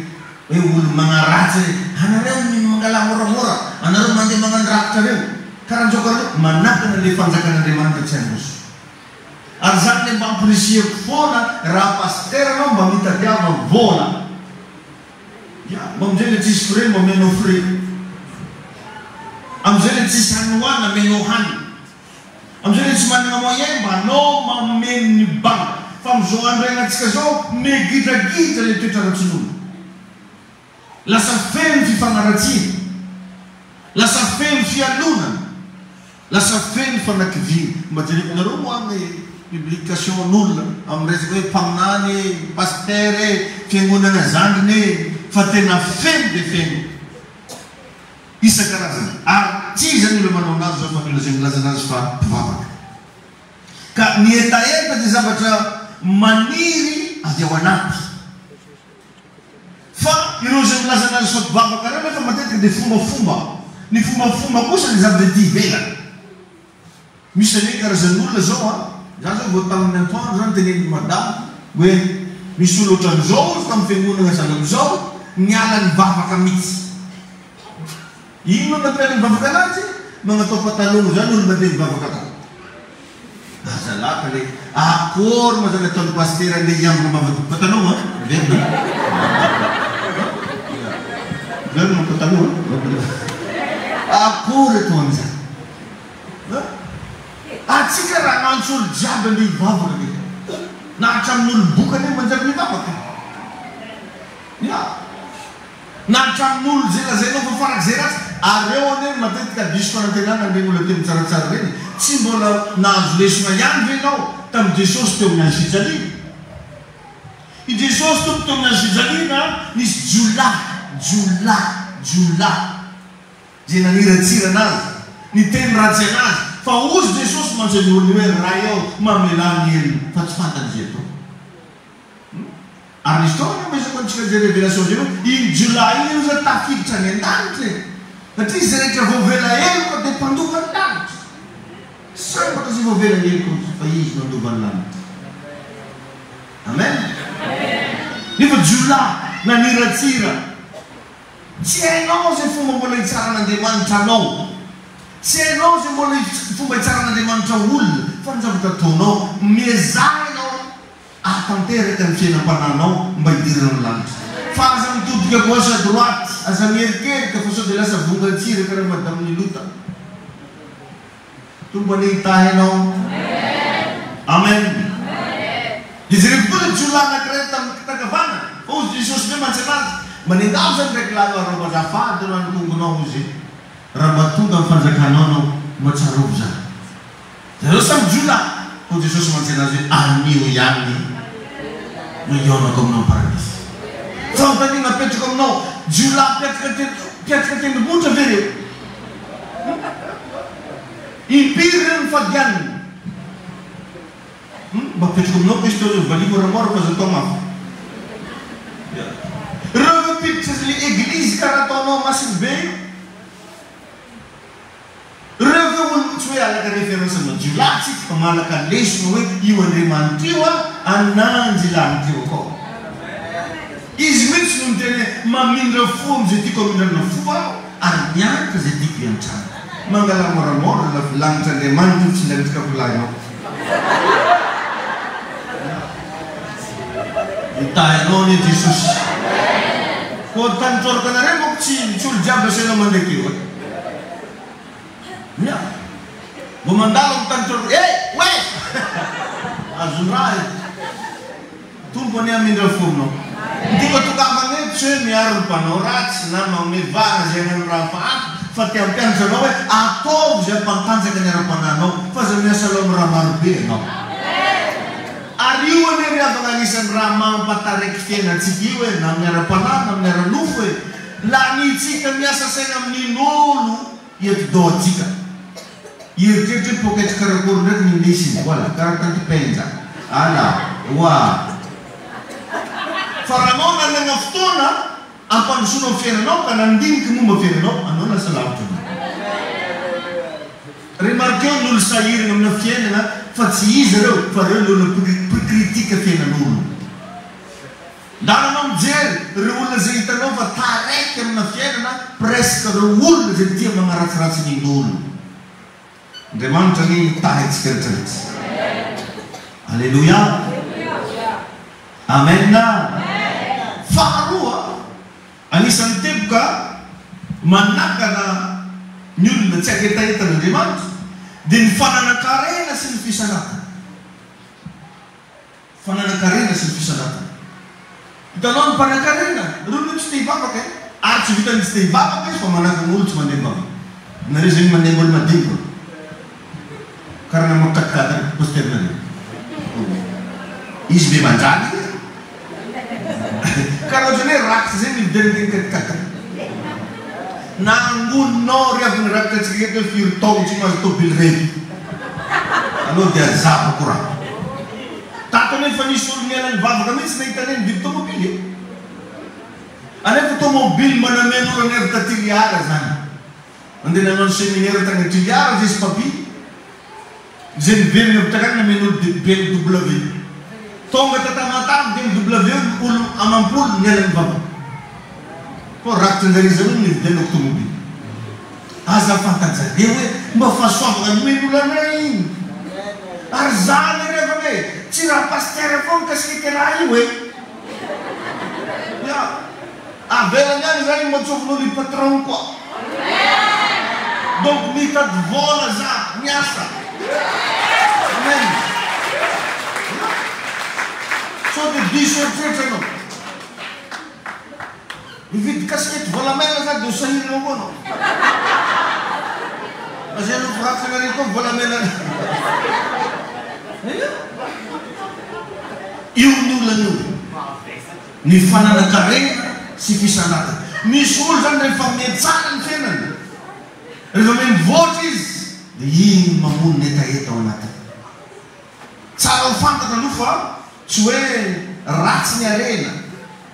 Speaker 1: Hoe olo magnaratsy re, anareo mino mangala moramora, anareo mandeha magnano rafitra reo, karanjao karanjao, manakana le fanjakan'Andriamanitra tsy handroso. Ary zany le mba ampirisihako foana raha pasitera anao mba mitadiava vola. Ya, mba amizay le tsisy frais mba omenao frais. Amizay le tsisy hanina hohanina amenao hanina. Amizay le tsy managna moyen mba anao mameno ny banga fa amizao andro iainantsika zao migidragidra le toetra ratsin'olo. Lasa feno fifanaratsiana, lasa feno fialonana, lasa feno fanakiviana. Mba jereko nareo moa ny publication n'olona am resaka hoe mpaminany e, pasitera e, fiangonana zandriny e, fa tena feno de feno. Isan-karazany. Ary tsy iza ny olona manao anazy izao fa ny olona izay milaza anazy fa mpivavaka. Ka ny hetaheta dia zavatra maniry avy ao anaty. Fa ireo izay milaza anazy fa mpivavaka ireo nefa matetika dia fombafomba. Ny fombafomba kosa dia zavatra ety ivelany. Misy anie karazan'olona zao an! Za zao vao tamin'ny antoandro zany tenenin'i madama hoe misy olona otran'izao ozy tamin'ny fiangonana sahala amizao niala nivavaka mitsy. Inona no nampiala nivavaka anazy? Magnatao patalon zany olo mandeha mivavaka ko. Azalahy ka le akory ma zany ataon'ny pasitera andeha hiambina ambavaka patalon an! Verina an! Verina ny patalon an! Akory ataon'izany? An! Atsika raha agnantso olo jiaby andeha hivavaka ve? Na hatramin'ny olom-boka anie manjary mivavaka e! Ya! Na hatramin'olo izay lazainao fa farak'izay ratsy, ary eo anie no matetika diso fanantenana an'ireny olona teny tsaratsara ireny, tsy mbola nahazo lesona ihany ve ianao tamin'i Jesosy teo amin'ny hazo fijaliana? I Jesosy Tompo teo amin'ny hazo fijaliana nisy jiolahy, jiolahy, jiolahy izay naniratsira anazy, niteny ratsy anazy, fa hozy Jesosy mantsy an'io olona io hoe Ray ô, mamelà ny helony fa tsy fantany izay ataony. Ary nisy fotoana nanomezako antsika izay révélation izay hoe iny jiolahy iny aloha zany tafiditra any an-danitra e! Satria izay rehetra voavela heloka dia mpandova ny lanitra. Sambatra izay voavela heloka fa izy no handova ny lanitra. Amen! Nefa jiolahy naniratsira. Tsy hainao izay fomba mbola hitsaran'Andriamanitra anao. Tsy hainao izay mbola fomba hitsaran'Andriamanitra olona fa ny zavatra ataonao, miezaha ianao Ahatanteraka ny fiainam-panahinao mba hidirana ny lanitra. Fa aza mitodika gauche à droite, aza mierikerika fa sao dia lasa vongan-tsira karaha madame Nilota. Tompo anie hitahy anao. Amen. Dia jereo tokoa ilay jiolahy anankiray tamin'ny kitankavanana, fa hozy Jesosy ve mantsy anazy, Manendavo izany raiky lahy io ary raoba azafady aloha ny tongonao hozy, raha mba tonga amin'ny fanjakanao anao, mba tsarovy izany. Zareo samy jiolahy. Hoy Jesosy mantsy anazy hoe, Anio ihany no hihaonako aminao amin'ny paradisa. Fanontaniana apetrako aminao, jiolahy mpiatrika tendrombohitra ve ireo? Impiry ireo no fadianina? Mba apetrako aminao question zao, valio moramora fa aza atao mafy. Ireo ve mpiditra le eglizy karaha ataonao masiny be io? Ireo ve olona tsy hoe alaka référence amina jiolahy tsika fa malaka lesona hoe io Andriamanitra io a ananjy lanitra io akao. Izy mihitsy no niteny hoe mamindra fo amin'izay tiako hamindrana fo aho ary miantra izay tiako hiantrana. Mangalà moramora la lanitra Andriamanitra io tsy lanitra kavolahinao. Hitahy anao anie Jesosy. Koa tany tsoraka anareo manko tsy tsy olo jiaby asaina mandeha keo e. Ya. Vao mandalo amin'ny tany tsoraka eh! Oe! Azon-draha e. Tompo anie hamindra fo aminao. Ny tiako hatongavana eto tsy hoe miaro ny mpanao ratsy na manome vahana izay hanano raha hafahafa fa te hampianatra anao hoe ataovy izay hampantanjaka ny ara-panahinao fa aza miasa loha amin'ny raha marobe ianao. Ary io anie ry havana anisan'ny raha mampataraiky fiainantsika io e, na amin'ny ara-panahy na amin'ny ara-nofo e. Lanintsika miasa saina amin'in'olo eto doha-tsika. Hieritreritra hoe poketra karakory ndraiky ny indesiny, voilà, karaha tanty Penja. Ala, oa. Fa raha anao nanagna fotoana ampandrosoana ny fiainanao ka nandiniky momba fiainanao, anao lasa lavitra be. Remarqueo ny olo sahiragna amina fiainagna fa tsy iza reo fa reo ny olona mpi-critique fiainan'olo. Ndana anao mijery reo olona zay hitanao fa taraiky amina fiainana presque reo olona zay tia magnaratsiratsy ny olo. Andriamanitra anie hitahy antsika rehetra rehetra. Aleloia. Amen. Faharoa, anisan'ny teboka manakana ny olona tsy hangetahetan'Andriamanitra dia ny fananan-karena sy ny fisanatana. Fananan-karena sy ny fisandratana. Hitanao ny mpanan-karena, ireo no tsy te hivavaka e! Ary tsy vitan'ny tsy te hivavaka izy fa manakana olo tsy mandeha mivavaka. Nareo zegny mandeha mbola madinika. Karaha namoaka quatre quatre pasteur nareo. Izy be manjary izy. Karaha ohatran'ny hoe rakitra zegny ny vidian'ny quatre quatre. Nangoninao ry havana rakitra antsika eto hoe firy taogno tsy mahazo tôbily regny. Aleo dia hazavako raha. Tato anefa nisy olo niala nivavaka mihitsy nahita anay nividy tômôbily e. Anefa tômôbily mba nameno olo anay avy ta Toliara zany. Nandeha nanao ny seminaire tagny Toliara zay sy Papi. Izay niverina avy takagny nameno olo BMW. Tonga ta Tamatave BMW olo amampolo niala nivavaka. Koa rakitra anjare zareo no nividianako tomobily. Aza fantajareo hoe mba fahasoavana nomen'olo anay iny. Ary za anie ry havana e, tsy raha pasitera avao mikasika raha io e. Ya, avelany any zany mba tsofin'olo i patron koa. Donc mitady vola za, miasa. Amen. Ya. Sao dia diso eritreritra ianao. Mividy kasikety volamena za dia ho sahirana koa anao. Fa zay nosoratanareo koa volamena. Io ny olana io. Ny fananan-karena sy fisandratana. Misy olo zany rehefa mihatsara ny fiainany, rehefa miha-mivoatra izy dia iny mamono ny hetaheta ao anatiny. Tsara ho fantatra aloha fa tsy hoe ratsy ny harena,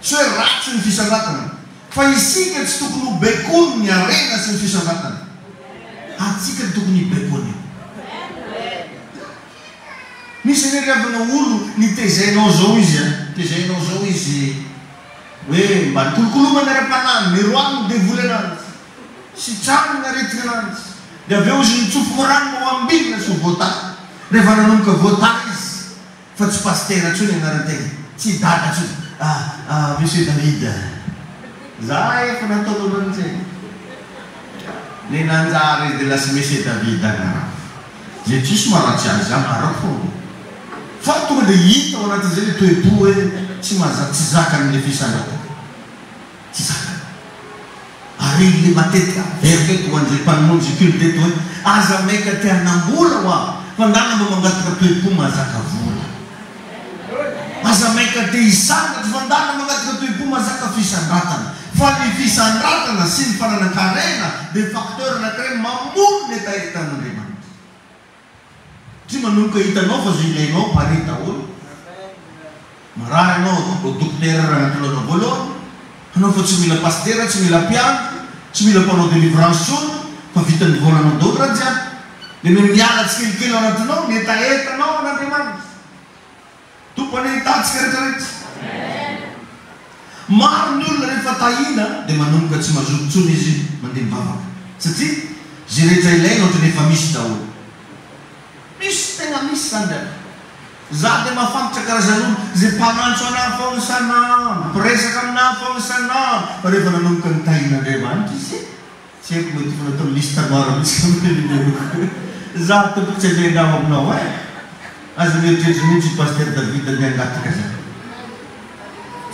Speaker 1: tsy hoe ratsy ny fisandratana, fa isika tsy tokony ho baikoin' ny harena sy ny fisandratana. Antsika no tokony hibaiko an'io. Misy anie ry havana olo nitezainao zao izy a, tezainao zao izy hoe mba nikolokolomana ara-panahy, niroahiny ny devoly ananjy, sitrano ny aretigna ananjy, dia avy eo izy nitsofoka rano mba ho ambinina sy ho voatahy. Rehefa nanomboka voatahy izy, fa tsy pasitera intsony anaran-tegna, tsy dada intsony, ah, ah, monsieur David, za efa nataon'olo an'izay. Le nanjary izy de lasa monsieur David agnarako. Zay tsisy maharatsy azy za maharako foana. Fa tonga de hita ao anatin'izay le toe-po hoe tsy mahaza tsy zakany le fisandratana. Tsy zakany. Ary le matetika averiko eto ho an'izay mpamonjy culte eto hoe aza maika te hanam-bola hoa fa ndana mba mangataka toe-po mahazaka vola. Aza maika te hisandratra fa ndana mangataka toe-po mahazaka fisandratana. Fa ny fisandratana sy ny fananan-karena dia facteur anankiray mamono ny hetahetan'Andriamanitra. Satria manomboka hitanao fa izay ilainao pare daholo. Marary ianao, vao dokotera raha nataonao voalohany, anao fa tsy mila pasitera, tsy mila mpiandry, tsy mila mpanao délivrance intsony fa vitan'ny volanao daholo raha jiaby. Dia miha miala tsikelikely ao anatinao ny hetahetanao an'Andriamanitra. Tompo anie hitahy antsika rehetra rehetra. Maro ny olona rehefa tahiana dia manomboka tsy mazoto intsony izy mandeha mivavaka satria izay rehetra ilaina ohatran'ny efa misy daholo. Misy, tena misy izany ry havana. Za dia mahafantatra karazan'olo izay mpanantso anah foagna isan'andro, mpiresaka aminah foagna isan'andro, fa rehefa nanomboka nitahian'Andriamanitra izy, tsy haiko mety efa nataony liste noire mihitsy angamba ny numéro-ko. Za tompoko tsy handeha andramo aminao eh! Aza mieritreritra mihitsy i Pasteur David andeha hangataka zany.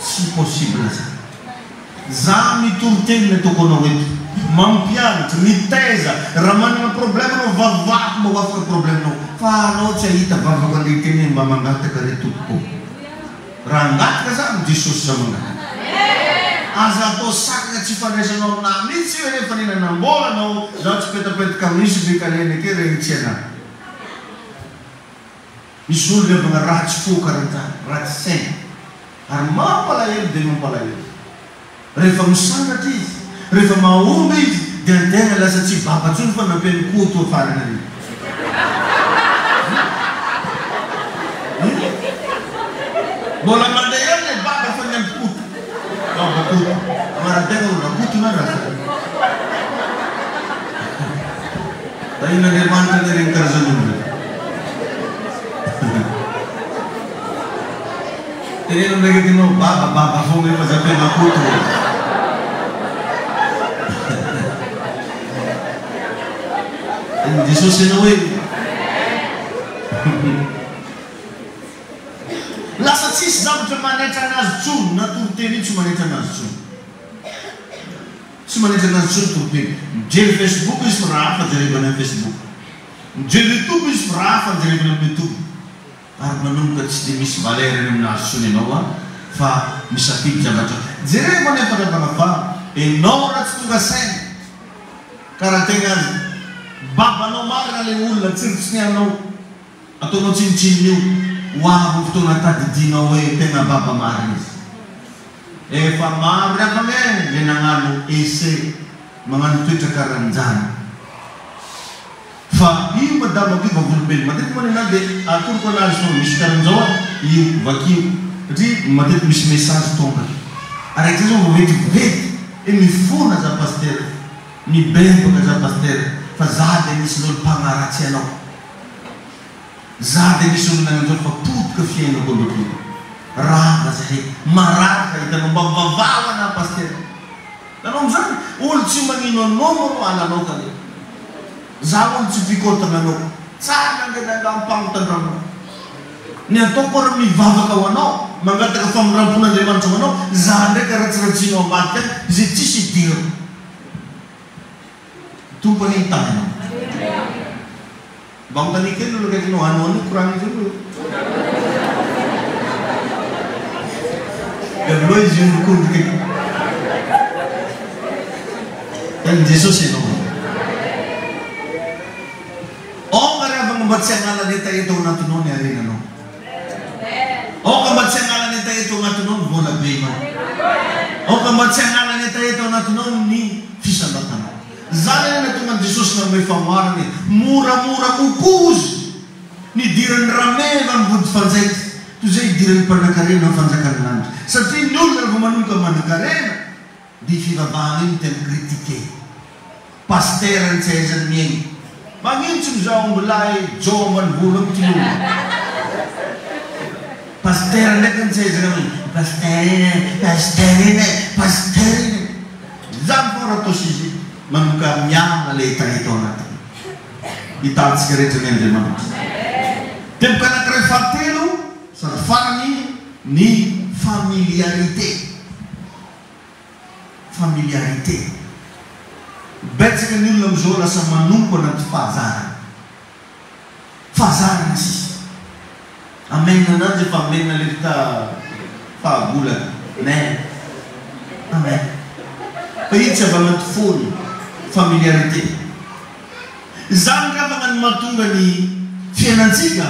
Speaker 1: Tsy possible zany. Za mitory teny ny ataoko anao eto. Mampianatra, mitaiza, raha manana problème anao vavahako mba ho afaka problème nao. Fa anao tsy ahita vavaka andeha hiteny hoe mba mangataka re tompoko. Raha hangataka za amin'i Jesosy za mangataka. Aza atao sakana tsy ifandraisanao aminah mihitsy io rehefa nihinanam-bola anao, za tsy petapetaka amin'io sy bekalena eke regny tsy anah. Misy olo revagna ratsy fo karanjany, ratsy saina. Ary mampalahelo dia mampalahelo. Rehefa misandratra izy, rehefa mahomby izy dia antegna lasa tsy baba tsony fa nampian'i Koto farany ary. Mbola mandeha ihany le baba fa niampy Koto. Baba Koto. Agnaran-tegna olo Rakoto na Razaka. Tahin'Andriamanitra anie ireny karazan'olona ireny. Teneno amin'ilay akaikinao, baba, baba foana io fa za tena Koto e. Tenin'i Jesosy ianao e. Lasa tsisy zavatra manaitra anazy intsony, na toriteny io tsy manaitra anazy intsony. Tsy manenjika anazy intsony tompony. Mijery Facebook izy fa raha hafa jerevany amin'ny Facebook. Mijery YouTube izy fa raha hafa jerevany amin'ny YouTube. Ary manomboka tsy dia misy valeur any aminazy intsony ianao an, fa misafidy zavatra. Jerevo anefa ry havana fa enao raha tsy tonga saina ka raha tegna babanao marina le olona tsiritsinianao ataonao tsinontsinona io, ho avy ny fotoana tadidianao hoe tegna baba marina izy. Efa maro ry havana e le nagnano essai magnano toetra karanjany fa io madamako io vavolombelo matetika moa nenahy de atoroko anazy foana misy karanjao a io vakio satria matetika misy message tonga araiky zay zao vao vetivety e mifona za pastera mibebaka za pastera fa za de anisan'olo mpagnaratsy anao. Za de misy olona nanjao fa potika fiainako aloha ty. Rava zahay, marary fa hitanao mba mivavaha ho anah pasitera. Nanao amizany, olo tsy magnino anao moa ro halanao ka le. Za olo tsy mpikotana anao. Tsara nandeha nangam-pagno tandragnonao. Ny ataoko ary mivavaka ho anao. mangataka famindrampon'Andriamanitra ho anao, za ndraiky ratsiratsianao ambadika any, izay tsisy idirako. Tompo anie hitahy anao. Mba anontania kely aloha akaikinao, anao anie koragna izy io. Dia avy eo izy miondrikondrika eo. Tahin'i Jesosy ianao. Aoka ry havana mba tsy hanala ny hetaheta ao anatinao ny harenanao. Aoka mba tsy hanala ny hetaheta ao anatinao ny vola benao. Aoka mba tsy hanala ny hetaheta ao anatinao ny fisandratanao. Izany anie nahatonga an'i Jesosy nanome fanoharana e! Moramora kokoa ozy ny hidiran'ny rameva amin'ny vody fanjaitra toy izay hidiran'ny mpanankarena amin'ny fanjakan'ny lanitra. Satria ny olona rehefa manomboka manankarena dia fivavahana io no tena critiquer. Pasitera ny tsy ahaizany miaina. Magnino tsy mizaha ombilahy Joe ambanivolo agny ty olo. Pasitera ndraiky ny tsy ahaizana miaina. Pasitera iny e, pasitera iny e, pasitera iny e. Zany fô raha atao sujet. Manomboka miala le hetaheta ao anatiny. Hitantsika rehetra anie Andriamanitra. Teboka anankiray fahatelo sady farany ny familiarité. Familiarité. Betsaka ny olona amin'izao lasa manompo anaty fahazarana. Fahazarana sisa. Amen ananjy efa amen lerta fahagola amen. Amen. Fa io tsy avy anaty fony. Familiarité. Izany angamba no mahatonga ny fiainantsika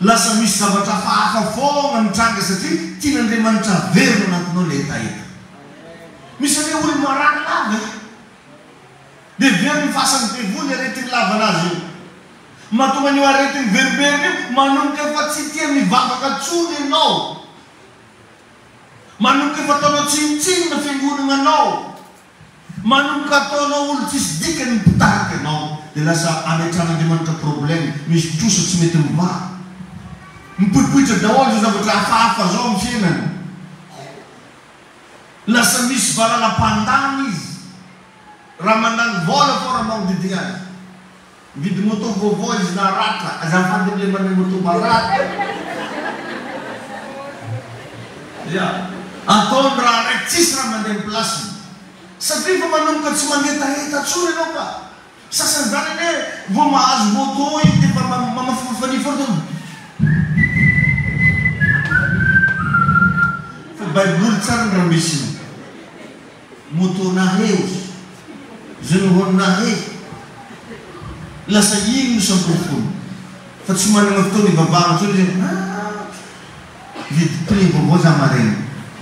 Speaker 1: lasa misy zavatra hafahafa foana mitranga satria tian'Andriamanitra haverina anatinao ilay hetaheta. Misy anie olo marary lava e! Dia very ny fasan'ny devoly aretigny lavana azy io. Mahatonga an'io aretigny verimberina io manomboka efa tsy tia mivavaka tsony enao. Manomboka efa ataonao tsinontsinona fiangonagna anao. Manomboka ataonao olo tsisy dikany ny mpitarika anao dia lasa ametran'Andriamanitra problème, misy trosa tsy mety mivaha. Mipoipoitra daholo izao zavatra hafahafa zao amin'ny fiainana. Lasa misy valala-pandany izy raha mandany vola fô raha magnodidigna azy. Mividy moto vaovao izy naratra, azafady amle manana moto maratra. Ya, ataony raha raiky tsisy raha mandeha am place-ny. Satria efa manomboka tsy mangetaheta tsony ianao ka. Sasany zany anie vao mahazo moto izy defa mamafafafa ny foana zany. Fa baiboly tsara ny rambesina. Moto nahe ozy. Zay no nahe. Lasa iny no samporofony. Fa tsy manana fotoana hivavahana intsony izy hoe ah mividy pneu vaovao za maraina.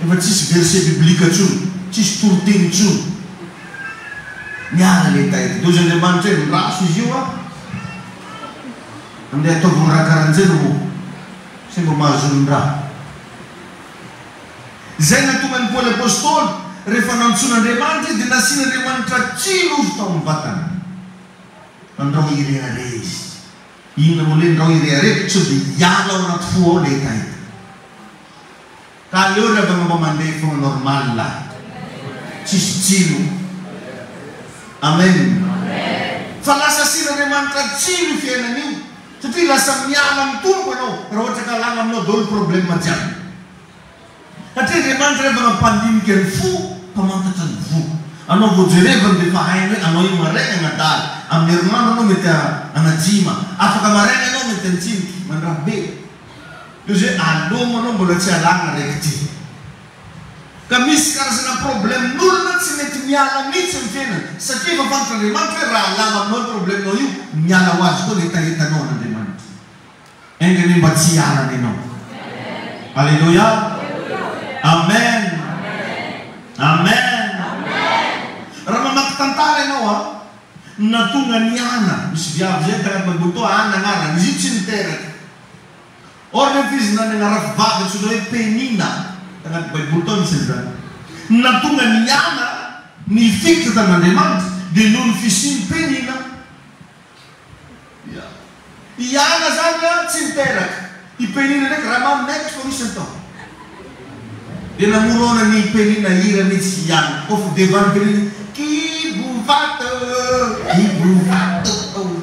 Speaker 1: Efa tsisy verset biblique intsony, tsisy toriteny intsony. Miala le hetaheta. Dia hozy Andriamanitra hoe ndraso izy io ah. Andeha ataovy ny raha karan'izay no sao mba mahazo ny raha. Izay nahatonga an'i Paoly Apostoly, rehefa nantsoin'Andriamanitra izy, dia nasian'Andriamanitra tsilo izy tao amin'ny vatany. Andrao hirehareha izy. Inona moa ilay ndrao hirehareha? Sao dia hiala ao anaty fo ao ilay hetaheta. Ka aleo ry havana mba mandeha foana normal. Tsisy tsilo. Amen. Fa lasa asian'Andriamanitra tsilo io fiainana io. Satria lasa miala amin'ny Tompo ianao raha ohatra ka alana aminao daholo problème jiaby. Satria Andriamanitra rehefa nampandinika ny fo, mpamantatra ny voa. Anao vao jerevany dia efa hainy hoe anao io maraina anadala, amin'ny herinandro anao mety anajima, afaka maraina ianao mety antsiniky, mandrabe. Io zay aloma anao mbola tsy alana raiky ty. Ka misy karazana problème n'olona tsy mety miala mihitsy amin'ny fiainana satria efa fantatr'Andriamanitra hoe raha alana aminao io problème nao io, miala ho azy koa ny hetahetanao an'Andriamanitra. Enga anie mba tsy hialana ianao. Aleloia. Amen. Amen. Raha mamaky tantara ianao an, ny nahatonga an'i Ana, misy viavy izay tanaty baiboly tao, Ana agnarany, izy io tsy niteraka. Or nefa izy nanana rafivavy antsoina hoe Penina, tanaty baiboly tao misy an'izany. Ny nahatonga an'i Ana nifikitra tamin'Andriamanitra dia noho ny fisian'i Penina. Ia. I Ana zany an tsy niteraka. I Penina ndraiky raha mamy mety fô isan-taona. Dia namorona an'i Penina hira mihitsy i Ana. Kôfa devan'i Penina, Kibo vato, kibo vato,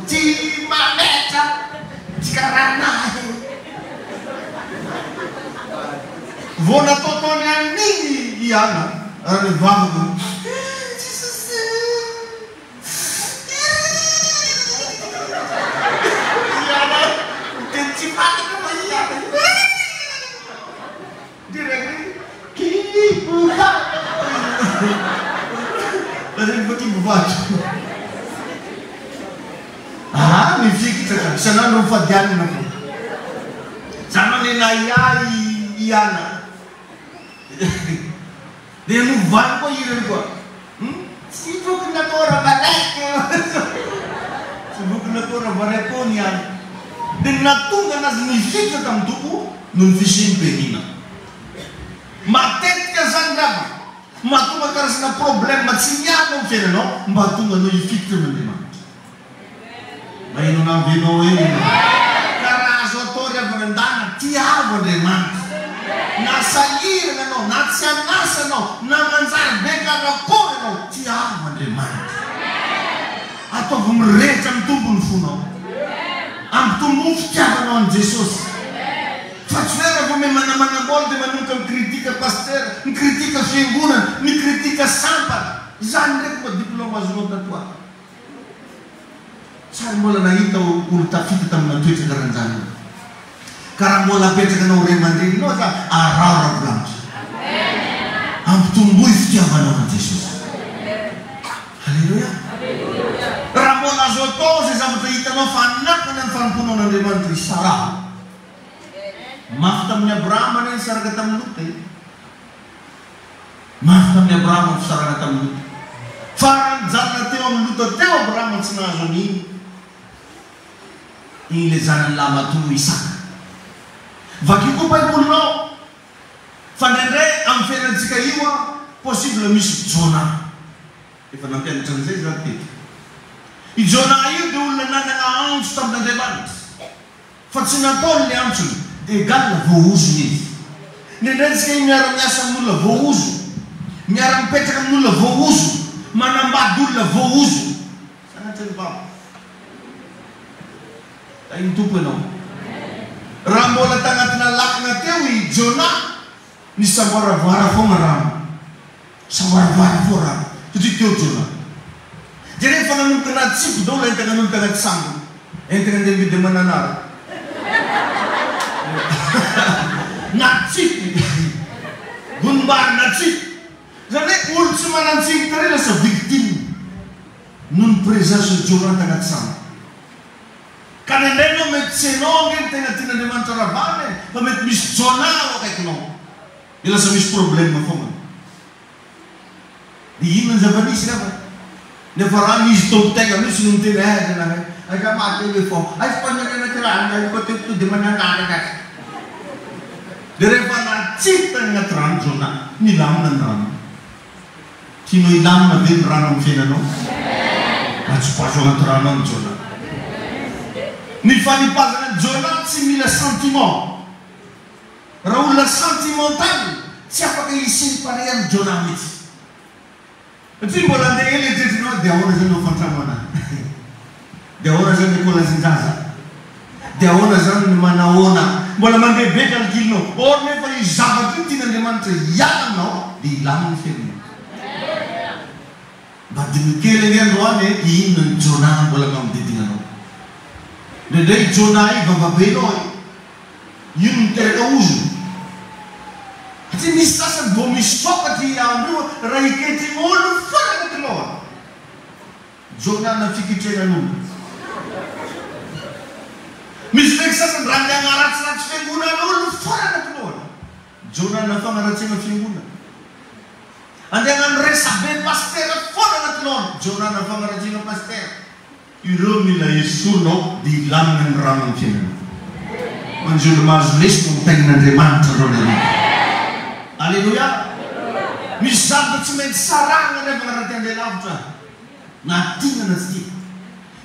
Speaker 1: tsy mametra, tsy karaha anahy. Vao nataotaony an'iny i Ana raha nivavaka hoe, Jesosy I Ana miteny tsy fantatra fa i Ana Direct kibo vato. Lazainy fa kibo vato. Aa mifikitra ka, isan'andro mifady hanina koa. Zany hoe nenahiahy i Ana. Dia novany koa hirany koa. Hum tsy voky natao ravareko. Tsy voky natao ravareko ny Ana. Dia ny nahatonga anazy nifikitra tamin'ny Tompo noho ny fisian'i Penina. Matetika zany ngamba mahatonga karazana problème tsy miala amin'ny fiainanao mba hahatonga anao hifikitra amin'Andriamanitra. Maheno anah ve enao eny enao? Ka raha azo atao ry havana ndana tiavo Andriamanitra. Na sahirana anao, na tsy an'asa anao, na manjary be karakory anao, tiavo Andriamanitra. Ataovy mirehitra amin'ny Tompo ny fonao. Ampitomboy ny fitiavanao an'i Jesosy. Fa tsy hoe raha vao me manamanam-bola dia manomboka mi-critique pasitera, mi-critique fiangonana, mi-critique sampana. Izany ndraiky mba diplôme azonao tato ato. Tsy ary mbola nahita olo tafita tamina toetra karanjany aho. Ka raha mbola apetraka anao ray aman-dreninao aza araho rakolanitra. Ampitomboy fitiavanao an'i Jesosy. Aleloia. Raha mbola azo atao izay zavatra hitanao fa hanakana ny fanompoanao an'Andriamanitra, isaraho. Mafy tamin'i Abrahama anie nisaraka tamin'i Lota e. Mafy tamin'i Abrahama ny fisarahana tamin'i Lota. Fa raha nijanona teo amin'i Lota teo Abrahama tsy nahazo an'iny iny ilay zanany lahimatoa Isaka. Vakio koa Baibolinao fa indraindray amin'ny fiainantsika io an, possible misy Jona. Efa nampianatra an'izay za teto. I Jona io dia olona nanana antso tamin'Andriamanitra. Fa tsy nataony le antsony de egal voahozona izy. Indraindray tsika io miara miasa amin'olona voahozona, miara mipetraka amin'olona voahozona, manambady olona voahozona. Sanatria ny vava. Tahin'ny Tompo ianao. Raha mbola tagnatina lakana teo i Jonah, nisamboaravoara foagna rano. Samboaravoara foa rano. Satria teo Jonah. Dia rehefa nanomboka natsipy daholo entana an'olo tagnaty sambo. Entana andeha mividy mananara. Natsipy. Gonimbary natsipy. Zany hoe olo tsy manan-tsiny tary lasa victime noho ny présence ny Jonah tagnaty sambo. Ka indraindray enao mety tsy enao ange no tegna tian'Andriamanitra ravana e, fa mety misy Jonah ao akaikinao. Dia lasa misy problème foagna. Dia inona ny zava-nisy ry havana? Niafarany izy tompon-tegna mihitsy no niteny eh zalahy eh, aza maty éléphant, aiza koa nareo anaty rano nareo koa teo to dia mananaraka azy. Dia rehefa natsipy tany anaty rano Jonah, nilamina ny rano. Tianao hilamina ve ny rano amin'ny fiainanao? Atsipazo anaty rano any Jonah. Ny fanipazana an'i Jonah tsy mila sentiment. Raha olona sentimental tsy afaka hi-séparer an'i Jonah mihitsy. Satria mbola andeha ela eritreretinao hoe dia ahoana izany ny hofan-trano anah? Dia ahoana izany ny ekolasin-jaza? Dia ahoana izany ny manahoana? Mbola mandeha be calcul-nao. Or nefa io zavatra io tian'Andriamanitra hiala aminao dia hilamina ny fiainanao. Mba diniho kely anie androany e, inona ny Jonah mbola magnodidina anao? Indraindray i Jonah io vavabenao e. Io no miteraka ozona. Satria misy sasany vao misokatra i andro io raha hiketry olo foana anaty loha. Jonah fiketrehan'olo. Misy ndraiky sasany raha miagnaratsiratsy fiangonan'olo foana anaty lohany. Jonah fagnaratsiana fiangonana. Andeha hagnano resabe pasitera foana anaty lohany. Jonah fagnaratsiana pasitera. Ireo mila esorina ao dia hilamina ny rano amin'ny fiainanao. Manjolo mahazo lesona amin'ny tahin'Andriamanitra androany hariva. Aleloia! Misy zavatra tsy maintsy sarahina ry havana raha te handeha lavitra, na tiana na tsy tiana.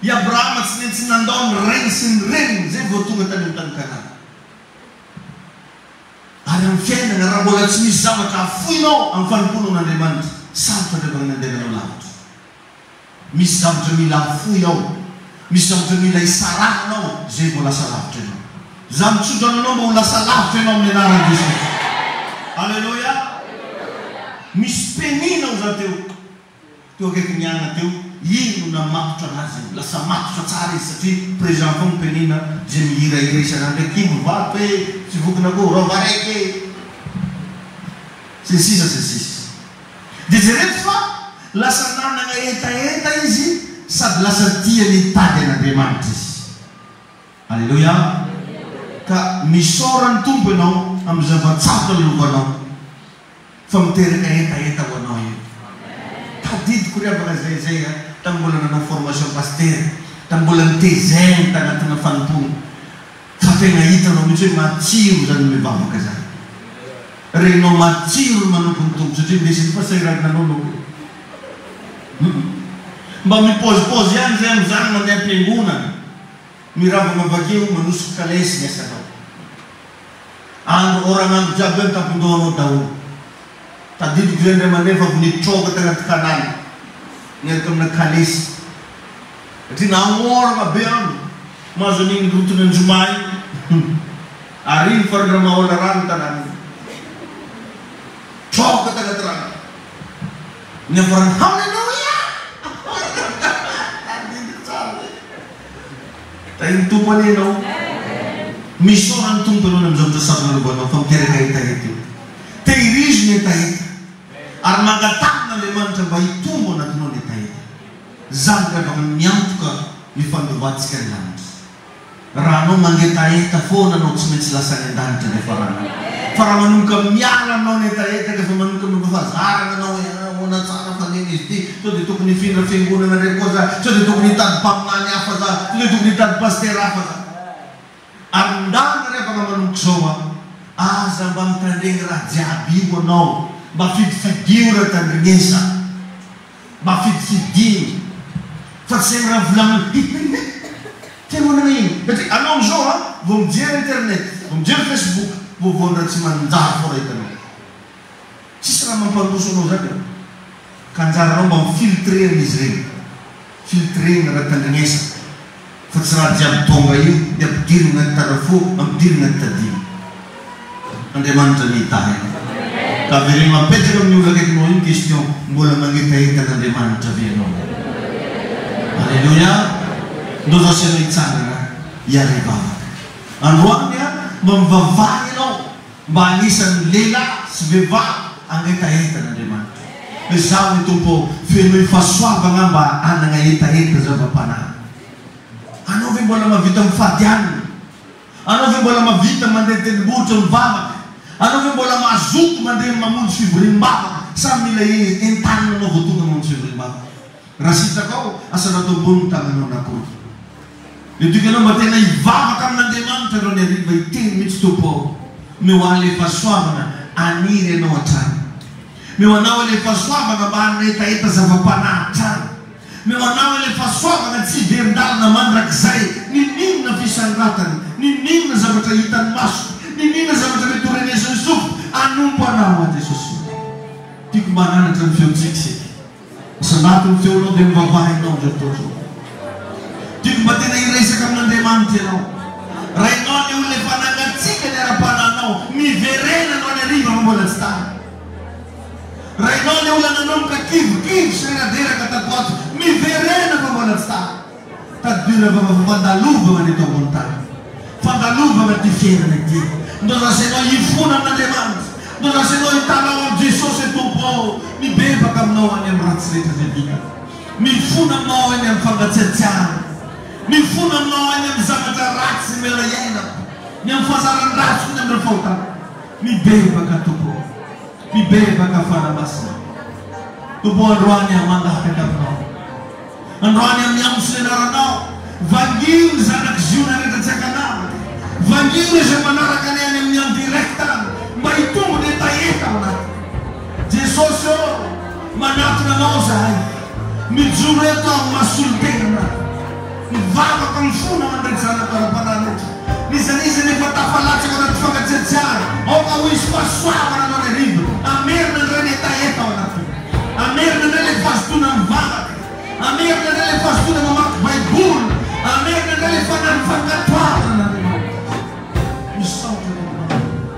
Speaker 1: I Abrahama tsy maintsy nandao ny rainy sy ny reniny izay vao tonga tany amin'ny tany Kanana. Ary amin'ny fiainana, raha mbola tsy misy zavatra afoinao amin'ny fanompoanao an'Andriamanitra, sarotra ry havana ny handehananao lavitra. Misy zavatra mila afoy ao, misy zavatra mila isarahana ao izay vao lasa lavitra ianao. Za mitsodrano anao mba ho lasa lavitra ianao amin'ny anaran'i Jesosy. Aleloia! Misy penina ao za teo. Teo akaikin'i Ana teo, iny no namatotra anazy io. Lasa matotra tsara izy satria présent foana Penina izay mihirahira isan'andro hoe kimbo vato e, tsy vokin'akoho, rova araiky e. Sy ny sisa sy ny sisa. Dia jerevo fa lasa nanana hetaheta izy sady lasa tia nitady an'Andriamanitra izy. Aleloia! Ka misaora ny Tompo ianao amin'ny zava-tsarotra lalovanao. Fa miteraka hetaheta ho anao io. Tadidiko ry havana zay zay a, tamin'ny mbola nanao formation pasitera, tamin'ny mbola nitezainy tanatina fanompoana, fa tena hitanao mihitsy hoe matsiro zany mivavaka zany. Renao matsiro ny manompo ny Tompo satria misy ny fahasahiranana anao no hum. Mba mipaozipaozy ihany zay amin'izany mandeha am-piangonana, miravana avakeo manosika kalesy ny asanao. Andro oran'andro jiaby eo ny tampon-dohanao daholo. Tadidiko izay indray mandeha fa avy nitroka tanaty canal niaraka amina kalesy. Satria nagnorana be andro, mahazo an'igny route-n'i Anjoma igny. Ary iny faritra Mahoala rano tanàna iny. Troka tanaty rano. Niafarany Haleloia! Tadidiko tsara zay. Tahin'ny Tompo anie ianao. Misaora ny Tompo ianao ny amin'ny zavatra sarotra nalovanao fa miteraka hetaheta io. Tehirizo ny hetaheta ary mangataha amin'Andriamanitra mba hitombo anatinao ny hetaheta. Izany ry havana no miantoka ny fandovantsika ny lanitra. Raha anao mangetaheta foana anao tsy maintsy lasa any an-danitra ny hiafaranao. Fa raha manomboka miala aminao ny hetaheta ka efa manomboka mampafazarana anao hoe ah ahoana tsara faneno izy ity, sao dia tokony hifindra fiangonana indray koa za, sao dia tokony hitady mpaminany hafa za, sao dia tokony hitady pasitera hafa za. Ary ndana ry havana manomboka izao an, aza mba mitandregny raha jiaby io anao, mba fidifidio raha tandrignesa. Mba fidifidiny fa tsy zay raha volamena hi fiangonana iny satria anao amizao a vao mijery internet vao mijery facebook vaovao ny raha tsy manjary foana hitanao tsisy raha mampandroso anao zany eo ka anjaranao mba mi filtrer amin'izy ireny filtrena raha tandrignesa Fa tsy raha jiaby tonga io dia ampidirina anaty tarafo, ampidirina anaty tadiny. Andriamanitra anie hitahy anao. Ka avereno apetraka amin'ny olona akaikinao iny question, mbola mangetaheta an'Andriamanitra ve ianao? Aleloia! Ndao zasy ianao hitsangana hiara-hivavaka. Androany an, mba mivavaha ianao mba anisan'ny lehilahy sy vehivavy hangetaheta an'Andriamanitra. Hoe izaho ny Tompo ô, fenoy fahasoavana aho mba hanana hetaheta zava-panahy. Anao ve mbola mahavita mifady hanina? Anao ve mbola mahavita mandeha an-tendrombohitra mivavaka? Anao ve mbola mazoto mandeha mamonjy fivoriam-bavaka? Sa mila entanina anao vao tonga mamonjy fivoriam-bavaka? Raha sitrakao, asandrato ambony ny tananao na koa. Midika ianao mba tena hivavaka amin'Andriamanitra androany hariva hiteny mihitsy Tompo ô, omeo ahy ilay fahasoavana haniry Anao hatrany. Omeo anao ilay fahasoavana mba hanana hetaheta zava-panahy hatrany. Omeo anao ilay fahasoavana tsy hiverin-dalana mandrakizay, n'inon'inona fisanratany, n'inon'inona zavatra hitan'ny masoko, n'inon'inona zavatra mety ho renesin'ny sofiko, hanompo Anao aho Jesosy ô. Tiako mba hananatra ny feontsika isika. Asandrato ny feonao dia mivavaha ianao amin'izao fotoana izao. Tiako mba tena hiresaka amin'Andriamanitra ianao. Raha ianao ny olona efa nangatsiaka ny ara-panahinao, miverena androany hariva fa mbola tsy tara. Raha ianao ny olona nanomboka kivikivy sy reraderaka tato ato, miverena fa mbola tsy tara. Tadidio ry havana fa fandalovana ny eto ambony tany. Fandalovana ity fiainana ity. Ndao lazainao hifona amin'Andriamanitra. Ndao lazainao hitalaho amin'i Jesosy hoe Tompo ô, mibebaka aminao any amin'ny ratsy rehetra izay vitako. Mifona aminao any amin'ny fangatsiatsiahana. Mifona aminao any amin'ny zavatra ratsy mbola iainako. Ny amin'ny fahazaran-dratsiko ny amin'ireo fahotana. Mibebaka Tompo ô. Mibebaka Fanahy Masina. Tompo ô, androany aho mangataka aminao. Androany amin'ny antso ny anaranao. Vangio ny zanak'i Ziona rehetra tsy ankanavaka. Vangio ireo izay manaraka anay any amin'ny en direct any mba hitombo ny hetaheta ao anatiny. Jesosy ô, manatona Anao izahay. Mijoro eto aho maha solontena. Mivavaka mifona ho an'ireto zanako ara-panahy ireto. N'iza n'iza nefa tafalatsaka ao anaty fangatsiatsiahana, aoka ho hisy fahasoavana androany hariva. Hamerina indray ny hetaheta ao anatiny. Hamerina indray ilay fahazotoana mivavaka. Hamerina indray ilay fahazotoana mamaky Baiboly. Hamerina indray ilay fanahy fankatoavana an'Andriamanitra. Misaotra Anao Andriamanitra.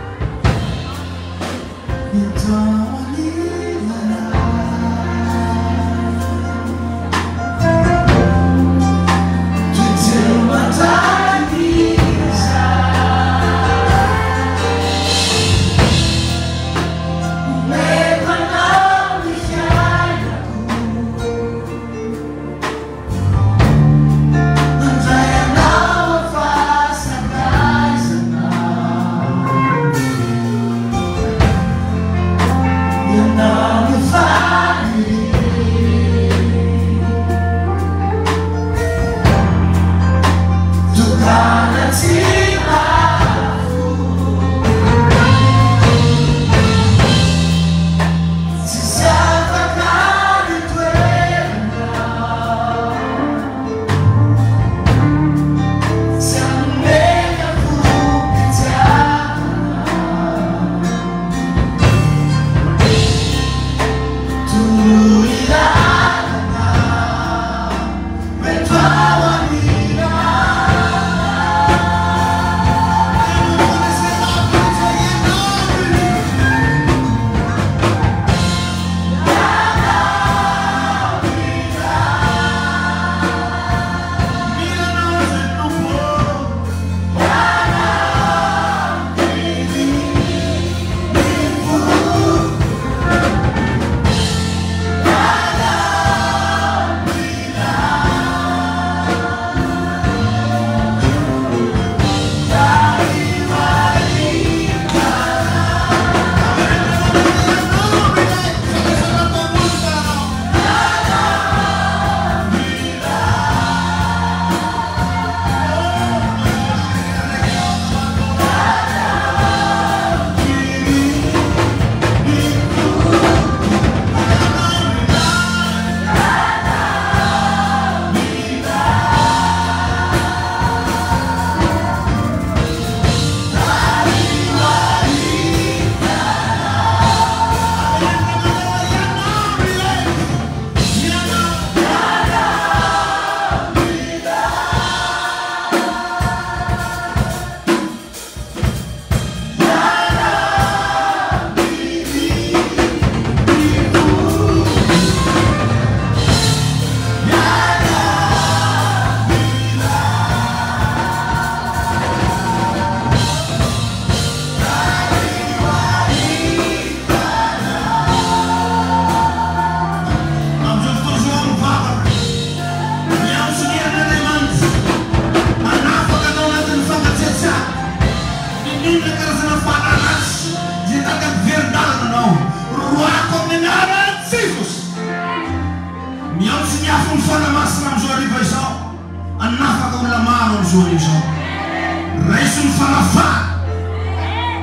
Speaker 1: Raiso ny fanafahana.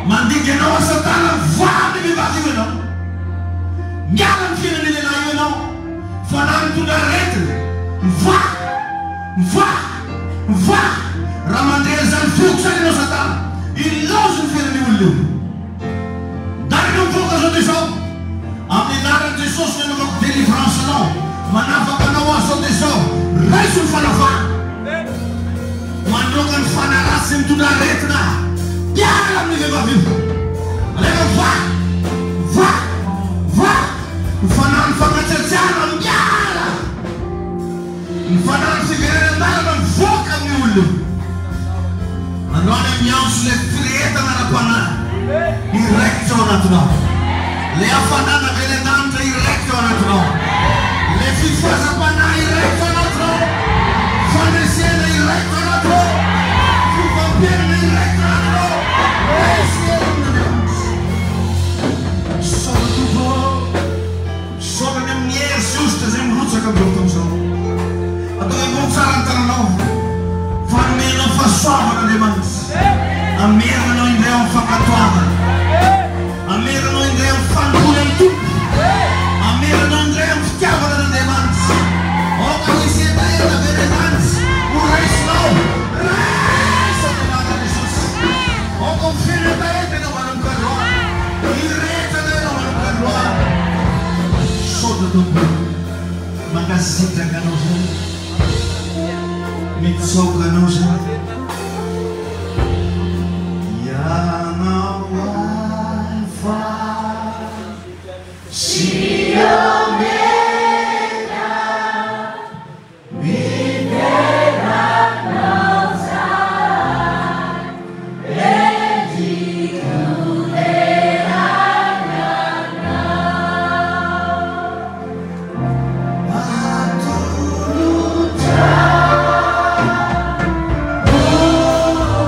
Speaker 1: Mandidy anao aho Satana, mivoaha amin'io vehivavy io ianao. Miala amin'ny fiainan'io lehilahy io ianao. Fanahy mitondra aretina, mivoaha! Mivoaha! Mivoaha! Raha mandre an'izany feoko izany ianao Satana, ilaozy ny fiainan'io olona io. Ndarina mivoaka izao dia izao. Amin'ny anaran'i Jesosy no anaovako délivrance anao. Manafaka anao aho izao dia izao. Raiso ny fanafahana. Mandroaka ny fanahy ratsy mitondra aretina aho. Miala amin'io vehivavy io. Alaivo mivoaha! Mivoaha! Mivoaha! Ny fanahin'ny fangatsiatsiahana miala! Ny fanahin'ny fiverenan-dalana mivoaka amin'io olona io. Androany aho miantso ilay firehetana ara-panahy hiraikitra ao anatinao. Ilay hafanana avy any an-danitra hiraikitra ao anatinao. Ilay fifohazam-panahy hiraikitra ao anatinao. Fandresena hiraikitra ao anatinao. Fiovam-piainana hiraikitra ao anatinao. Raiso ny herin'Andriamanitra. Misaotra Tompo ô. Misaotra ny amin'ny hery sy hosotra izay mirotsaka amin'izao fotoana izao. Ataovy ambony tsara ny tananao fa hanome anao fahasoavana Andriamanitra. Hamerina anao indray ao amin'ny fankatoavana. Hamerina anao indray amin'ny fanompoana ny Tompo. Hamerina anao indray amin'ny fitiavana an'Andriamanitra. Aoka hisy hetaheta avy any an-danitra ho raisinao. Raiso amin'ny anaran'i Jesosy. Aoka ho feno hetaheta ianao manomboka androany. Hirehetra indray ianao manomboka androany. Misaotra Tompo o. Mankasitraka anao zay. Mitsaoka anao zay. Ianao Alpha sy Omega. Midera anao zahay, Endri-koderana anao. Atolotra ho anao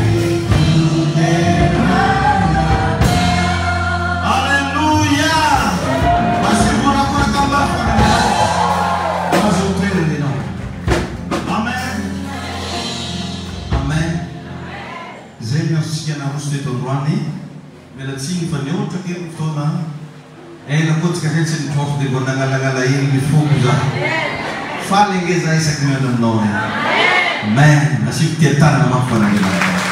Speaker 1: ny voninahitra. Aleloia! Asaivo manakoraka mafy Andriamanitra. Azo ny toerana ianao. Amen. Amen. Izay no azontsika naroso teto androany. Miala tsiny fa nihoatra kely ny fotoana. Ela koa tsika zay tsy nitrôfo dia mbô nagnalagnala hely ny foko za. Faly ange za isaky mihaona aminao e. Amen. Asio tia tanana mafy ho an'Andriamanitra.